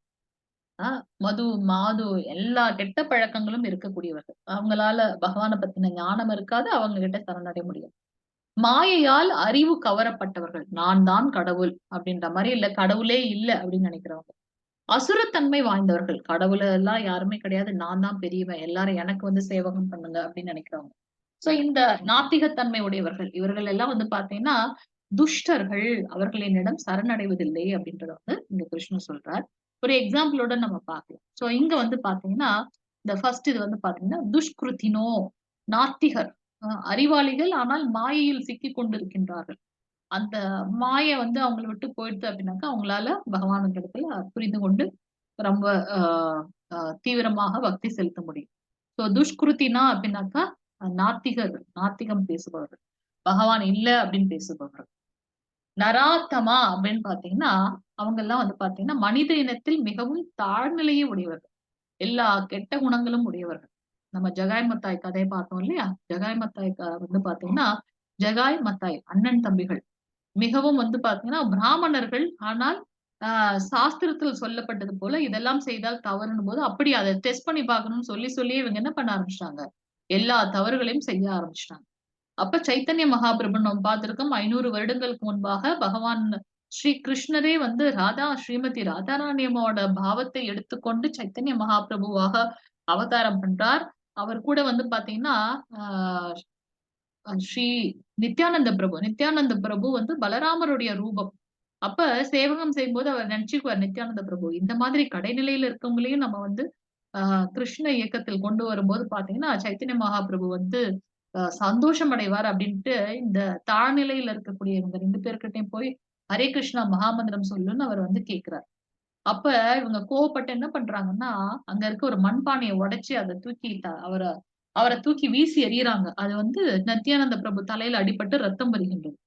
மது மாது எல்லா கெட்ட பழக்கங்களும் இருக்கக்கூடியவர்கள். அவங்களால பகவானை பத்தின ஞானம் இருக்காது, அவங்க கிட்ட சரணடைய முடியாது. மாயையால் அறிவு கவரப்பட்டவர்கள், நான் தான் கடவுள் அப்படின்ற மாதிரி, இல்ல கடவுளே இல்ல அப்படின்னு நினைக்கிறவங்க. அசுரத்தன்மை வாய்ந்தவர்கள், கடவுள எல்லாம் யாருமே கிடையாது, நான் தான் பெரியவன், எல்லாரும் எனக்கு வந்து சேவகம் பண்ணுங்க அப்படின்னு நினைக்கிறவங்க. சோ இந்த நாத்திகத்தன்மை உடையவர்கள், இவர்கள் எல்லாம் வந்து பாத்தீங்கன்னா துஷ்டர்கள், அவர்களினிடம் சரணடைவதில்லை அப்படின்றத வந்து இங்க கிருஷ்ணர் சொல்றார். ஒரு எக்ஸாம்பிளோட நம்ம பார்க்கலாம். சோ இங்க வந்து பாத்தீங்கன்னா இந்த ஃபர்ஸ்ட் இது வந்து பாத்தீங்கன்னா துஷ்கிருத்தினோ நாத்திகர். அறிவாளிகள், ஆனால் மாயையில் சிக்கி கொண்டிருக்கின்றார்கள். அந்த மாயை வந்து அவங்களை விட்டு போயிடுது அப்படின்னாக்கா அவங்களால பகவானுக்கு புரிந்து கொண்டு ரொம்ப தீவிரமாக பக்தி செலுத்த முடியும். சோ துஷ்கிருத்தினா அப்படின்னாக்கா நாத்திகர்கள், நாத்திகம் பேசுபவர்கள், பகவான் இல்ல அப்படின்னு பேசுபவர்கள். நராத்தமா அப்படின்னு பாத்தீங்கன்னா அவங்க எல்லாம் வந்து பாத்தீங்கன்னா மனித இனத்தில் மிகவும் தாழ்நிலையே உடையவர்கள், எல்லா கெட்ட குணங்களும் உடையவர்கள். நம்ம ஜகாய் மத்தாய் கதையை பார்த்தோம் இல்லையா? ஜகாய் மத்தாய் வந்து பாத்தீங்கன்னா ஜகாய் மத்தாய் அண்ணன் தம்பிகள் மிகவும் வந்து பாத்தீங்கன்னா பிராமணர்கள். ஆனால் சாஸ்திரத்தில் சொல்லப்பட்டது போல இதெல்லாம் செய்தால் தவறுன்னு போது அப்படி அதை டெஸ்ட் பண்ணி பார்க்கணும்னு சொல்லி சொல்லி இவங்க என்ன பண்ண ஆரம்பிச்சிட்டாங்க, எல்லா தவறுகளையும் செய்ய ஆரம்பிச்சிட்டாங்க. அப்ப சைத்தன்ய மகாபிரபு நம்ம பார்த்திருக்கோம், 500 வருடங்களுக்கு முன்பாக பகவான் ஸ்ரீ கிருஷ்ணரே வந்து ஸ்ரீமதி ராதாராணி அம்மாவோட பாவத்தை எடுத்துக்கொண்டு சைத்தன்ய மகாபிரபுவாக அவதாரம் பண்றார். அவர் கூட வந்து பாத்தீங்கன்னா ஸ்ரீ நித்யானந்த பிரபு, நித்யானந்த பிரபு வந்து பலராமருடைய ரூபம். அப்ப சேவகம் செய்யும் போது அவர் நினைச்சுக்குவார் நித்யானந்த பிரபு, இந்த மாதிரி கடைநிலையில இருக்கவங்களையும் நம்ம வந்து கிருஷ்ண இயக்கத்தில் கொண்டு வரும்போது பாத்தீங்கன்னா சைத்தன்ய மகாபிரபு வந்து சந்தோஷம் அடைவார் அப்படின்ட்டு இந்த தாழ்நிலையில இருக்கக்கூடிய இவங்க 2 பேர்கிட்டையும் போய் ஹரே கிருஷ்ணா மகாமந்திரம் சொல்லுன்னு அவர் வந்து கேக்குறார். அப்ப இவங்க கோவப்பட்டு என்ன பண்றாங்கன்னா அங்க இருக்க ஒரு மண்பானையை உடைச்சு அதை தூக்கி அவரை அவரை தூக்கி வீசி எறியறாங்க. அது வந்து நித்யானந்த பிரபு தலையில அடிபட்டு ரத்தம் வருகின்றது.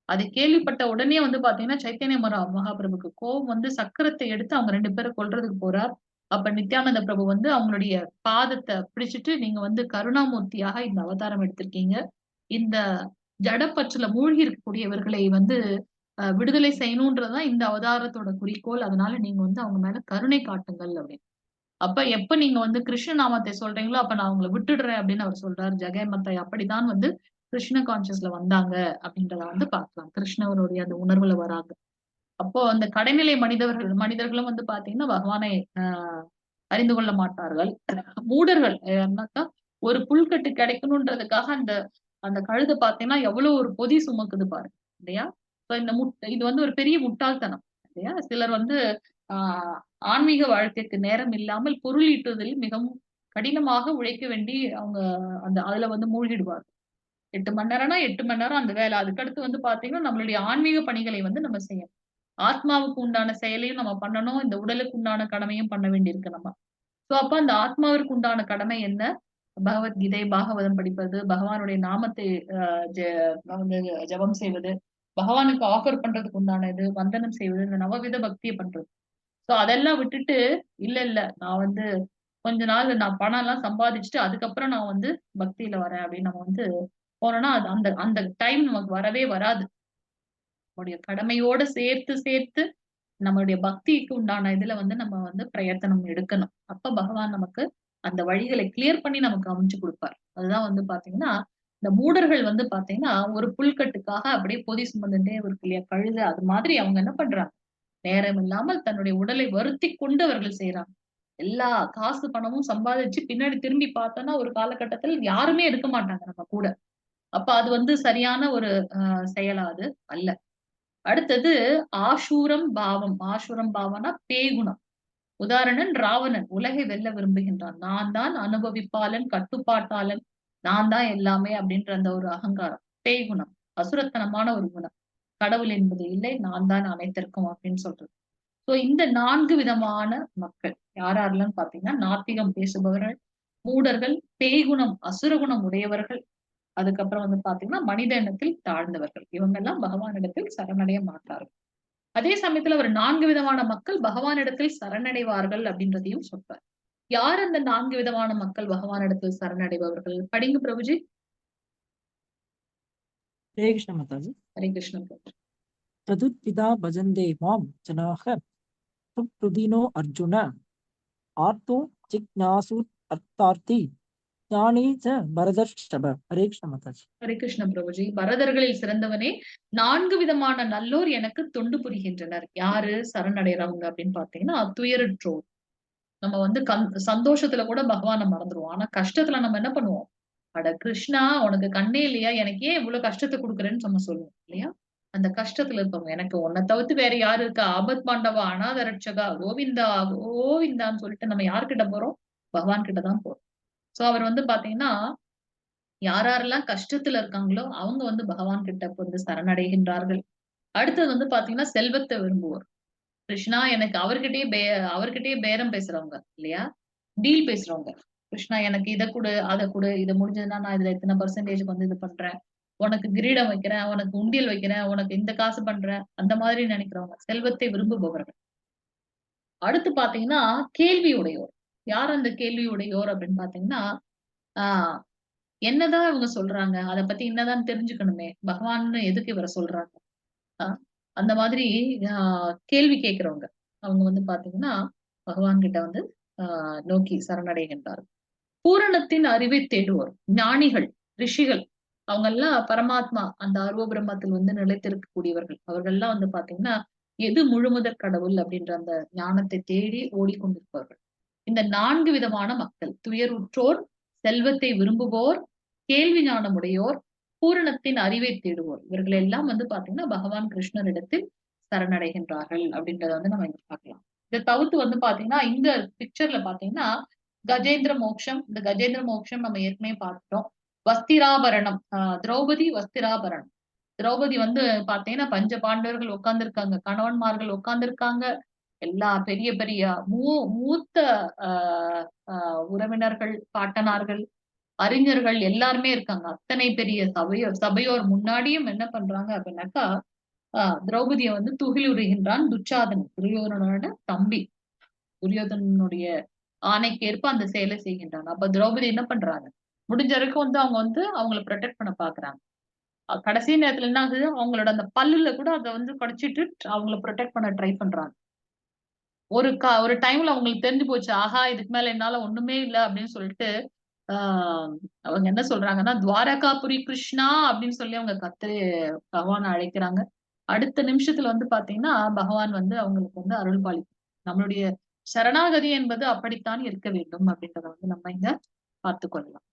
அதை கேள்விப்பட்ட உடனே வந்து பாத்தீங்கன்னா சைத்தன்ய மகாபிரபுக்கு கோவம் வந்து சக்கரத்தை எடுத்து அவங்க 2 பேரை கொல்றதுக்கு போறார். அப்ப நித்யானந்த பிரபு வந்து அவங்களுடைய பாதத்தை பிடிச்சிட்டு, நீங்க வந்து கருணாமூர்த்தியாக இந்த அவதாரம் எடுத்திருக்கீங்க, இந்த ஜடப்பற்றுல மூழ்கி இருக்கக்கூடியவர்களை வந்து விடுதலை செய்யணும்ன்றதுதான் இந்த அவதாரத்தோட குறிக்கோள், அதனால நீங்க வந்து அவங்க மேல கருணை காட்டுங்கள் அப்படின்னு. அப்ப எப்ப நீங்க வந்து கிருஷ்ண நாமத்தை சொல்றீங்களோ அப்ப நான் அவங்களை விட்டுடுறேன் அப்படின்னு அவர் சொல்றாரு. ஜெகமத்தாய் அப்படிதான் வந்து கிருஷ்ண கான்சியஸ்ல வந்தாங்க அப்படின்றத வந்து பார்க்கலாம். கிருஷ்ணவருடைய அந்த உணர்வுல வராங்க. அப்போ அந்த கடைநிலை மனிதர்களும் வந்து பாத்தீங்கன்னா பகவானை அறிந்து கொள்ள மாட்டார்கள். மூடர்கள் என்னக்கா ஒரு புல்கட்டு கிடைக்கணும்ன்றதுக்காக அந்த அந்த கழுதை பாத்தீங்கன்னா எவ்வளவு ஒரு பொதி சுமக்குது பாருங்க இல்லையா? இந்த இது வந்து ஒரு பெரிய முட்டாள்தனம் இல்லையா? சிலர் வந்து ஆன்மீக வாழ்க்கைக்கு நேரம் இல்லாமல் பொருள் ஈட்டுவதில் மிகவும் கடினமாக உழைக்க வேண்டி அவங்க அந்த அதுல வந்து மூழ்கிடுவார்கள். 8 மணி நேரம்னா 8 மணி நேரம் அந்த வேலை. அதுக்கடுத்து வந்து பாத்தீங்கன்னா நம்மளுடைய ஆன்மீக பணிகளை வந்து நம்ம செய்யணும். ஆத்மாவுக்கு உண்டான செயலையும் நம்ம பண்ணணும், இந்த உடலுக்கு உண்டான கடமையும் பண்ண வேண்டியிருக்கு நம்ம. சோ அப்ப அந்த ஆத்மாவிற்கு உண்டான கடமை என்ன? பகவத்கீதை, பாகவதம் படிப்பது, பகவானுடைய நாமத்தை வந்து ஜபம் செய்வது, பகவானுக்கு ஆஃபர் பண்றதுக்கு உண்டான இது வந்தனம் செய்வது, இந்த நவவித பக்தியை பண்றது. சோ அதெல்லாம் விட்டுட்டு இல்ல இல்ல நான் வந்து கொஞ்ச நாள் நான் பணம் எல்லாம் சம்பாதிச்சுட்டு அதுக்கப்புறம் நான் வந்து பக்தியில வரேன் அப்படின்னு நம்ம வந்து போனோம்னா அது அந்த அந்த டைம் நமக்கு வரவே வராது. நம்முடைய கடமையோட சேர்த்து சேர்த்து நம்மளுடைய பக்திக்கு உண்டான இதுல வந்து நம்ம வந்து பிரயத்தனம் எடுக்கணும். அப்ப பகவான் நமக்கு அந்த வழிகளை கிளியர் பண்ணி நமக்கு அமைச்சு கொடுப்பார். அதுதான் வந்து பாத்தீங்கன்னா இந்த மூடர்கள் வந்து பாத்தீங்கன்னா ஒரு புல்கட்டுக்காக அப்படியே பொதி சுமந்துட்டே இருக்கு இல்லையா கழுதை, அது மாதிரி அவங்க என்ன பண்றாங்க, நேரம் இல்லாமல் தன்னுடைய உடலை வருத்தி கொண்டு அவர்கள் செய்யறாங்க. எல்லா காசு பணமும் சம்பாதிச்சு பின்னாடி திரும்பி பார்த்தோம்னா ஒரு காலகட்டத்தில் யாருமே இருக்க மாட்டாங்க நம்ம கூட. அப்ப அது வந்து சரியான ஒரு செயலாது அல்ல. அடுத்தது ஆசூரம் பாவம். ஆசூரம் பாவம்னா பேய்குணம். உதாரணன் ராவணன் உலகை வெல்ல விரும்புகின்றான். நான் தான் அனுபவிப்பாளன், கட்டுப்பாட்டாளன், நான் தான் எல்லாமே அப்படின்ற அந்த ஒரு அகங்காரம், பேய்குணம், அசுரத்தனமான ஒரு குணம். கடவுள் என்பது இல்லை, நான் தான் அனைத்திற்கும் அப்படின்னு சொல்றது. சோ இந்த 4 விதமான மக்கள் யார் யாரெல்லாம் பாத்தீங்கன்னா நாத்திகம் பேசுபவர்கள், மூடர்கள், பேய்குணம் அசுரகுணம் உடையவர்கள், அதுக்கப்புறம் வந்து பாத்தீங்கன்னா மனித எண்ணத்தில் தாழ்ந்தவர்கள். இவங்கெல்லாம் பகவானிடத்தில் சரணடைய மாட்டார்கள். அதே சமயத்துல ஒரு 4 விதமான மக்கள் பகவானிடத்தில் சரணடைவார்கள் அப்படின்றதையும் சொல்றார். யார் அந்த 4 விதமான மக்கள் பகவானிடத்தில் சரணடைபவர்கள்? படிங்க பிரபுஜி. ஹரே கிருஷ்ண மாதாஜி. ஹரே கிருஷ்ண பிரபு. சதுர்விதா பஜந்தே மாம் ஜனாக சுப்ருதினோ அர்ஜுன ஆர்த்தோ ஜிக்ஞாசு அர்த்தார்த்தி ஞானி ச பரதர்ஷப. ஹரே கிருஷ்ண மாதாஜி. ஹரே கிருஷ்ண பிரபுஜி. பரதர்களில் சிறந்தவனே, 4 விதமான நல்லோர் எனக்கு தொண்டு புரிகின்றனர். யாரு சரணடைறவங்க அப்படின்னு பாத்தீங்கன்னா துயருற்றோர். நம்ம வந்து சந்தோஷத்துல கூட பகவானை மறந்துடுவோம். ஆனா கஷ்டத்துல நம்ம என்ன பண்ணுவோம்? அட கிருஷ்ணா உனக்கு கண்ணே இல்லையா, எனக்கு ஏன் இவ்வளவு கஷ்டத்தை கொடுக்குறேன்னு நம்ம சொல்லுவோம் இல்லையா? அந்த கஷ்டத்துல இருப்பவங்க எனக்கு உன்னை தவிர்த்து வேற யாரு இருக்கா, ஆபத் பாண்டவா, அநாத ரட்சகா, கோவிந்தா கோவிந்தான்னு சொல்லிட்டு நம்ம யார்கிட்ட போறோம்? பகவான் கிட்ட தான் போறோம். சோ அவர் வந்து பாத்தீங்கன்னா யாரெல்லாம் கஷ்டத்துல இருக்காங்களோ அவங்க வந்து பகவான் கிட்ட வந்து சரணடைகின்றார்கள். அடுத்தது வந்து பாத்தீங்கன்னா செல்வத்தை விரும்புவோர். கிருஷ்ணா எனக்கு அவர்கிட்டயே பேரம் பேசுறவங்க இல்லையா, டீல் பேசுறவங்க. கிருஷ்ணா எனக்கு இதை கொடு அதை கொடு, இது முடிஞ்சதுன்னா நான் இதுல எத்தனை பர்சன்டேஜ்க்கு வந்து இது பண்றேன், உனக்கு கிரீடம் வைக்கிறேன், உனக்கு உண்டியல் வைக்கிறேன், உனக்கு இந்த காசு பண்றேன், அந்த மாதிரி நினைக்கிறவங்க, செல்வத்தை விரும்புபவர்கள். அடுத்து பாத்தீங்கன்னா கேள்வி உடையோர். யார் அந்த கேள்வி உடையோர் அப்படின்னு பாத்தீங்கன்னா, என்னதான் இவங்க சொல்றாங்க, அதை பத்தி என்னதான் தெரிஞ்சுக்கணுமே, பகவான்னு எதுக்கு இவரை சொல்றாங்க, அந்த மாதிரி கேள்வி கேட்கிறவங்க அவங்க வந்து பாத்தீங்கன்னா பகவான் கிட்ட வந்து நோக்கி சரணடைகின்றார்கள். பூரணத்தின் அறிவை தேடுவோர், ஞானிகள், ரிஷிகள், அவங்க எல்லாம் பரமாத்மா அந்த அருவ பிரம்மத்தில் வந்து நிலைத்திருக்கக்கூடியவர்கள். அவர்கள்லாம் வந்து பாத்தீங்கன்னா எது முழுமுதற் கடவுள் அப்படின்ற அந்த ஞானத்தை தேடி ஓடிக்கொண்டிருப்பவர்கள். இந்த 4 விதமான மக்கள்: துயருற்றோர், செல்வத்தை விரும்புவோர், கேள்வி ஞானமுடையோர், பூரணத்தின் அறிவை தேடுவோர். இவர்கள் எல்லாம் வந்து பாத்தீங்கன்னா பகவான் கிருஷ்ணரிடத்தில் சரணடைகின்றார்கள் அப்படின்றத வந்து நம்ம இங்க பார்க்கலாம். இதை தவிர்த்து வந்து பாத்தீங்கன்னா இந்த பிக்சர்ல பாத்தீங்கன்னா கஜேந்திர மோக்ஷம். இந்த கஜேந்திர மோக்ஷம் நம்ம ஏற்கனவே பார்த்துட்டோம். வஸ்திராபரணம், திரௌபதி வஸ்திராபரணம். திரௌபதி வந்து பாத்தீங்கன்னா பஞ்ச பாண்டவர்கள் உட்கார்ந்திருக்காங்க, கணவன்மார்கள் உட்கார்ந்திருக்காங்க, எல்லா பெரிய பெரிய மூத்த உறவினர்கள், பாட்டனார்கள், அறிஞர்கள் எல்லாருமே இருக்காங்க. அத்தனை பெரிய சபையோர் முன்னாடியும் என்ன பண்றாங்க அப்படின்னாக்கா, திரௌபதியை வந்து துகிலுறுகின்றான் துச்சாதனன், துரியோதனனோட தம்பி. துரியோதனனுடைய ஆணைக்கேற்ப அந்த செயலை செய்கின்றான். அப்ப திரௌபதி என்ன பண்றாங்க, முடிஞ்ச வரைக்கும் வந்து அவங்க வந்து அவங்கள ப்ரொடெக்ட் பண்ண பாக்குறாங்க. கடைசி நேரத்துல என்ன ஆகுது, அவங்களோட அந்த பல்லுல கூட அதை வந்து கடிச்சிட்டு அவங்கள ப்ரொடெக்ட் பண்ண ட்ரை பண்றாங்க. ஒரு ஒரு டைம்ல அவங்களுக்கு தெரிஞ்சு போச்சு, ஆஹா இதுக்கு மேல என்னால ஒண்ணுமே இல்லை அப்படின்னு சொல்லிட்டு அவங்க என்ன சொல்றாங்கன்னா, துவாரகாபுரி கிருஷ்ணா அப்படின்னு சொல்லி அவங்க கத்து பகவானை அழைக்கிறாங்க. அடுத்த நிமிஷத்துல வந்து பாத்தீங்கன்னா பகவான் வந்து அவங்களுக்கு வந்து அருள் பாலிக்கும். நம்மளுடைய சரணாகதி என்பது அப்படித்தான் இருக்க வேண்டும் அப்படின்றத வந்து நம்ம இங்க பார்த்து கொள்ளலாம்.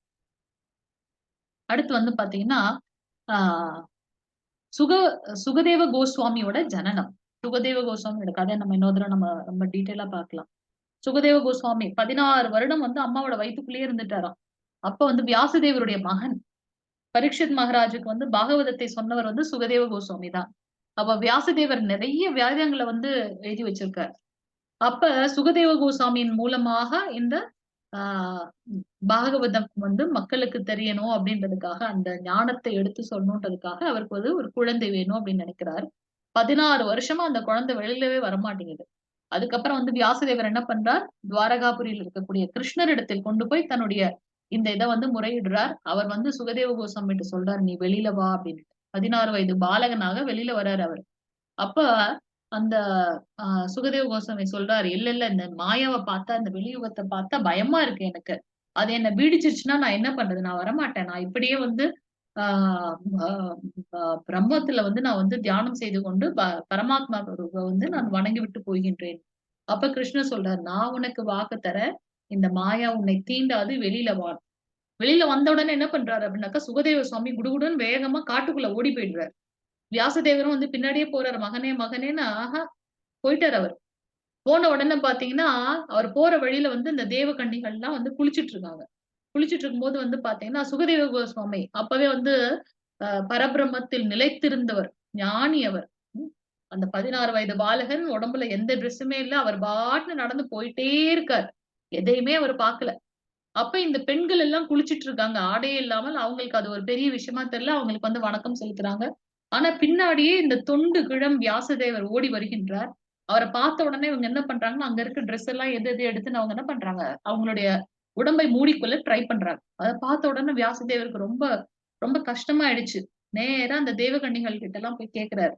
அடுத்து வந்து பாத்தீங்கன்னா ஆஹ் சுக சுகதேவ கோஸ்வாமியோட ஜனனம். சுகதேவ கோஸ்வாமியோட கதை நம்ம இன்னொரு தடவை நம்ம ரொம்ப டீட்டெயிலா பார்க்கலாம். சுகதேவ கோஸ்வாமி 16 வருடம் வந்து அம்மாவோட வயிற்றுக்குள்ளேயே இருந்துட்டாராம். அப்ப வந்து வியாசதேவருடைய மகன் பரீட்சித் மகாராஜுக்கு வந்து பாகவதத்தை சொன்னவர் வந்து சுகதேவ கோஸ்வாமி தான். அப்ப வியாசதேவர் நிறைய வேதங்களை வந்து எழுதி வச்சிருக்காரு. அப்ப சுகதேவ கோஸ்வாமியின் மூலமாக இந்த பாகவதம் வந்து மக்களுக்கு தெரியணும் அப்படின்றதுக்காக, அந்த ஞானத்தை எடுத்து சொல்லணுன்றதுக்காக அவருக்கு வந்து ஒரு குழந்தை வேணும் அப்படின்னு நினைக்கிறார். 16 வருஷமா அந்த குழந்தை வெளியிலவே வரமாட்டேங்குது. அதுக்கப்புறம் வந்து வியாசதேவர் என்ன பண்றார், துவாரகாபுரியில் இருக்கக்கூடிய கிருஷ்ணரிடத்தில் கொண்டு போய் தன்னுடைய இந்த இதை வந்து முறையிடுறார். அவர் வந்து சுகதேவ கோஸ்வாமி கிட்ட சொல்றார், நீ வெளியில வா அப்படின்னு. 16 வயது பாலகனாக வெளியில வர்றாரு அவர். அப்ப அந்த சுகதேவ கோஸ்வாமி சொல்றாரு, இல்ல இல்ல இந்த மாயாவை பார்த்தா, இந்த வெளியுகத்தை பார்த்தா பயமா இருக்கு எனக்கு, அது என்ன பீடிச்சிருச்சுன்னா நான் என்ன பண்றது, நான் வரமாட்டேன், நான் இப்படியே வந்து ஆஹ் பிரம்மத்துல வந்து நான் வந்து தியானம் செய்து கொண்டு பரமாத்மா வந்து நான் வணங்கி விட்டு போகின்றேன். அப்ப கிருஷ்ணர் சொல்றாரு, நான் உனக்கு வாக்கு தர, இந்த மாயா உன்னை தீண்டாது, வெளியில வா. வெளியில வந்த உடனே என்ன பண்றாரு அப்படின்னாக்கா, சுகதேவ சுவாமி குடுகுடுன்னு வேகமா காட்டுக்குள்ள ஓடி போயிடுறாரு. வியாசதேவரும் வந்து பின்னாடியே போறாரு, மகனே மகனேன்னு. ஆஹா போயிட்டாரு அவர். போன உடனே பாத்தீங்கன்னா அவர் போற வழியில வந்து இந்த தேவ கன்னிகள்லாம் வந்து குளிச்சுட்டு இருக்காங்க. குளிச்சுட்டு இருக்கும்போது வந்து பாத்தீங்கன்னா சுகதேவ கோஸ்வாமி அப்பவே வந்து பரபிரம்மத்தில் நிலைத்திருந்தவர், ஞானி அவர். அந்த 16 வயது பாலகன், உடம்புல எந்த ட்ரெஸ்ஸுமே இல்ல, அவர் பாட்டுன்னு நடந்து போயிட்டே இருக்கார், எதையுமே அவர் பாக்கல. அப்ப இந்த பெண்கள் எல்லாம் குளிச்சுட்டு இருக்காங்க ஆடையே இல்லாமல். அவங்களுக்கு அது ஒரு பெரிய விஷயமா தெரியல, அவங்களுக்கு வந்து வணக்கம் செலுத்துறாங்க. ஆனா பின்னாடியே இந்த தொண்டு கிழம் வியாசதேவர் ஓடி வருகின்றார். அவரை பார்த்த உடனே இவங்க என்ன பண்றாங்கன்னா, அங்க இருக்க ட்ரெஸ் எல்லாம் எது எது எடுத்துன்னு அவங்க என்ன பண்றாங்க, அவங்களுடைய உடம்பை மூடிக்கொள்ள ட்ரை பண்றாங்க. அதை பார்த்த உடனே வியாசதேவருக்கு ரொம்ப ரொம்ப கஷ்டமாயிடுச்சு. நேரா அந்த தேவகன்னிகள் கிட்ட எல்லாம் போய் கேக்குறாரு,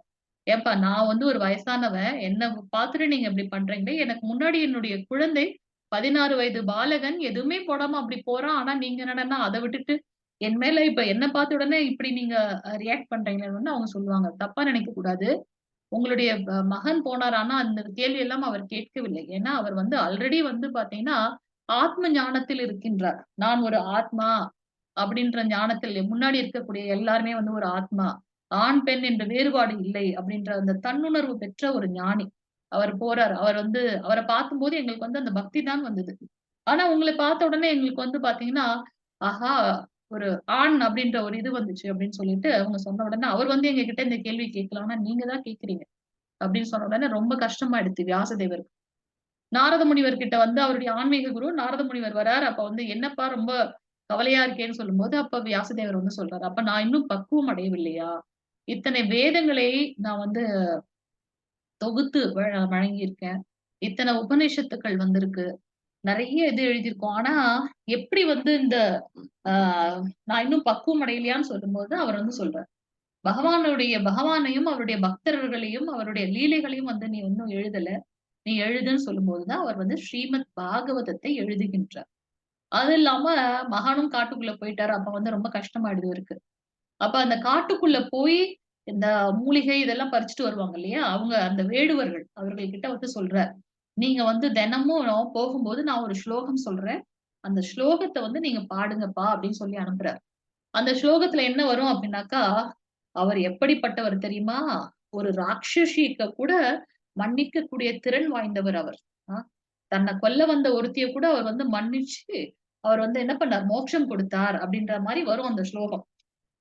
ஏப்பா நான் வந்து ஒரு வயசானவன், என்ன பாத்துட்டு நீங்க இப்படி பண்றீங்களே, எனக்கு முன்னாடி என்னுடைய குழந்தை 16 வயது பாலகன் எதுவுமே போடாம அப்படி போறான், ஆனா நீங்க என்னன்னா அதை விட்டுட்டு என் மேல இப்ப என்ன பார்த்த உடனே இப்படி நீங்க ரியாக்ட் பண்றீங்களேன்னு அவங்க சொல்லுவாங்க. தப்பா நினைக்க கூடாது, உங்களுடைய மகன் போனார், ஆனா அந்த கேள்வி எல்லாம் அவர் கேட்கவில்லை. ஏன்னா அவர் வந்து ஆல்ரெடி வந்து பாத்தீங்கன்னா ஆத்ம ஞானத்தில் இருக்கின்றார். நான் ஒரு ஆத்மா அப்படின்ற ஞானத்தில் முன்னாடி இருக்கக்கூடிய எல்லாருமே வந்து ஒரு ஆத்மா, ஆண் பெண் என்ற வேறுபாடு இல்லை அப்படின்ற அந்த தன்னுணர்வு பெற்ற ஒரு ஞானி அவர் போறார். அவர் வந்து அவரை பார்க்கும் போது எங்களுக்கு வந்து அந்த பக்தி தான் வந்தது. ஆனா உங்களை பார்த்த உடனே எங்களுக்கு வந்து பாத்தீங்கன்னா, ஆஹா ஒரு ஆண் அப்படின்ற ஒரு இது வந்துச்சு அப்படின்னு சொல்லிட்டு அவங்க சொன்ன உடனே அவர் வந்து எங்க கிட்ட இந்த கேள்வி கேட்கலாம், ஆனா நீங்க தான் கேக்குறீங்க அப்படின்னு சொன்ன உடனே ரொம்ப கஷ்டமாயிடுச்சு வியாசதேவருக்கு. நாரத முனிவர் கிட்ட வந்து அவருடைய ஆன்மீக குரு நாரத முனிவர் வரார். அப்ப வந்து என்னப்பா ரொம்ப கவலையா இருக்கேன்னு சொல்லும் போது அப்ப வியாசதேவர் வந்து சொல்றாரு, அப்ப நான் இன்னும் பக்குவம் அடையவில்லையா? இத்தனை வேதங்களை நான் வந்து தொகுத்து வழங்கியிருக்கேன், இத்தனை உபநிஷத்துக்கள் வந்திருக்கு, நிறைய இது எழுதியிருக்கோம், ஆனா எப்படி வந்து இந்த நான் இன்னும் பக்குவம் அடையலையான்னு சொல்லும் போது அவர் வந்து சொல்றார், பகவானையும் அவருடைய பக்தர்களையும் அவருடைய லீலைகளையும் வந்து நீ இன்னும் எழுதல, நீ எழுதுன்னு சொல்லும் போதுதான் அவர் வந்து ஸ்ரீமத் பாகவதத்தை எழுதுகின்றார். அது இல்லாம மகானும் காட்டுக்குள்ள போயிட்டாரு. அப்ப வந்து ரொம்ப கஷ்டமாயிடுது இருக்கு. அப்ப அந்த காட்டுக்குள்ள போய் இந்த மூலிகை இதெல்லாம் பறிச்சுட்டு வருவாங்க இல்லையா, அவங்க அந்த வேடுவர்கள் அவர்கள் கிட்ட வந்து சொல்றார், நீங்க வந்து தினமும் போகும்போது நான் ஒரு ஸ்லோகம் சொல்றேன், அந்த ஸ்லோகத்தை வந்து நீங்க பாடுங்கப்பா அப்படின்னு சொல்லி அனுப்புறாரு. அந்த ஸ்லோகத்துல என்ன வரும் அப்படின்னாக்கா, அவர் எப்படிப்பட்டவர் தெரியுமா, ஒரு ராட்சசிக்க கூட மன்னிக்கக்கூடிய திறன் வாய்ந்தவர் அவர். தன்னை கொல்ல வந்த ஒருத்திய கூட அவர் வந்து மன்னிச்சு அவர் வந்து என்ன பண்ணார், மோட்சம் கொடுத்தார் அப்படின்ற மாதிரி வரும் அந்த ஸ்லோகம்.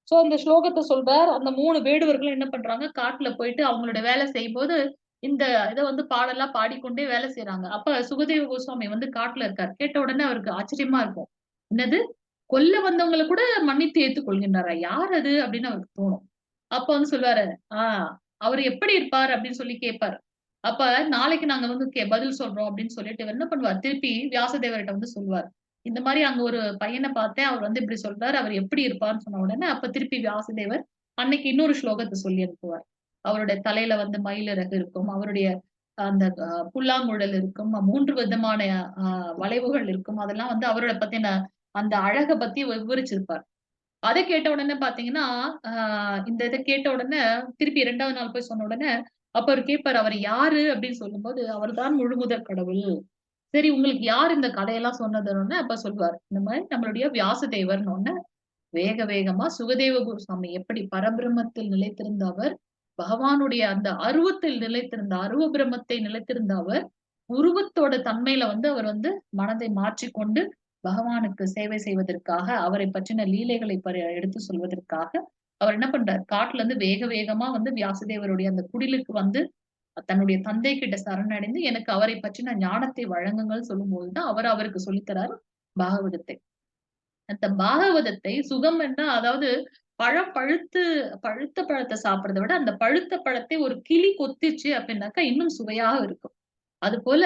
சோ அந்த ஸ்லோகத்தை சொல்றார். அந்த 3 வேடுவர்களும் என்ன பண்றாங்க, காட்டுல போயிட்டு அவங்களோட வேலை செய்யும் போது இந்த இதை வந்து பாடெல்லாம் பாடிக்கொண்டே வேலை செய்யறாங்க. அப்ப சுகதேவ கோஸ்வாமி வந்து காட்டுல இருக்கார். கேட்ட உடனே அவருக்கு ஆச்சரியமா இருக்கும், என்னது கொல்ல வந்தவங்களை கூட மன்னித்து ஏத்துக் கொள்கின்றாரா, யார் அது அப்படின்னு அவருக்கு தோணும். அப்ப வந்து சொல்லுவாரு, அவர் எப்படி இருப்பார் அப்படின்னு சொல்லி கேட்பாரு. அப்ப நாளைக்கு நாங்க வந்து பதில் சொல்றோம் அப்படின்னு சொல்லிட்டு என்ன பண்ணுவார், திருப்பி வியாசதேவர்கிட்ட வந்து சொல்லுவார், இந்த மாதிரி அங்க ஒரு பையனை பார்த்தேன், அவர் வந்து இப்படி சொல்றாரு, அவர் எப்படி இருப்பார்னு சொன்ன உடனே அப்ப திருப்பி வியாசதேவர் அன்னைக்கு இன்னொரு ஸ்லோகத்தை சொல்லி அனுப்புவார். அவருடைய தலையில வந்து மயிலிறகு இருக்கும், அவருடைய அந்த புல்லாங்குழல் இருக்கும், 3 விதமான வளைவுகள் இருக்கும், அதெல்லாம் வந்து அவரோட பத்தின அந்த அழகை பத்தி விவரிச்சிருப்பார். அதை கேட்ட உடனே பாத்தீங்கன்னா இந்த இதை கேட்ட உடனே திருப்பி 2வது நாள் போய் சொன்ன உடனே அப்ப அவர் கேட்பாரு, அவர் யாரு அப்படின்னு சொல்லும்போது அவர் தான் முழுமுதற் கடவுள். சரி, உங்களுக்கு யார் இந்த கதையெல்லாம் சொன்னதுன்னு அப்ப சொல்வார், இந்த மாதிரி நம்மளுடைய வியாசதேவர்னு ஒண்ணு. வேக வேகமா சுகதேவ கோஸ்வாமி எப்படி பரபிரம்மத்தில் நிலைத்திருந்த அவர், பகவானுடைய அந்த அருவத்தில் நிலைத்திருந்த அருவ பிரம்மத்தை நிலைத்திருந்த அவர், உருவத்தோட தன்மையில வந்து அவர் வந்து மனதை மாற்றிக்கொண்டு பகவானுக்கு சேவை செய்வதற்காக, அவரை பற்றின லீலைகளை எடுத்து சொல்வதற்காக அவர் என்ன பண்றார், காட்டுல இருந்து வேக வேகமா வந்து வியாசதேவருடைய அந்த குடிலுக்கு வந்து தன்னுடைய தந்தை கிட்ட சரணடைந்து எனக்கு அவரை பற்றின ஞானத்தை வழங்குங்கள் சொல்லும் போதுதான் அவர் அவருக்கு சொல்லித்தராரு பாகவதத்தை. அந்த பாகவதத்தை சுகம் என்ன, அதாவது பழம் பழுத்த பழத்தை சாப்பிடுறதை விட அந்த பழுத்த பழத்தை ஒரு கிளி கொத்திச்சு அப்படின்னாக்கா இன்னும் சுவையாக இருக்கும். அது போல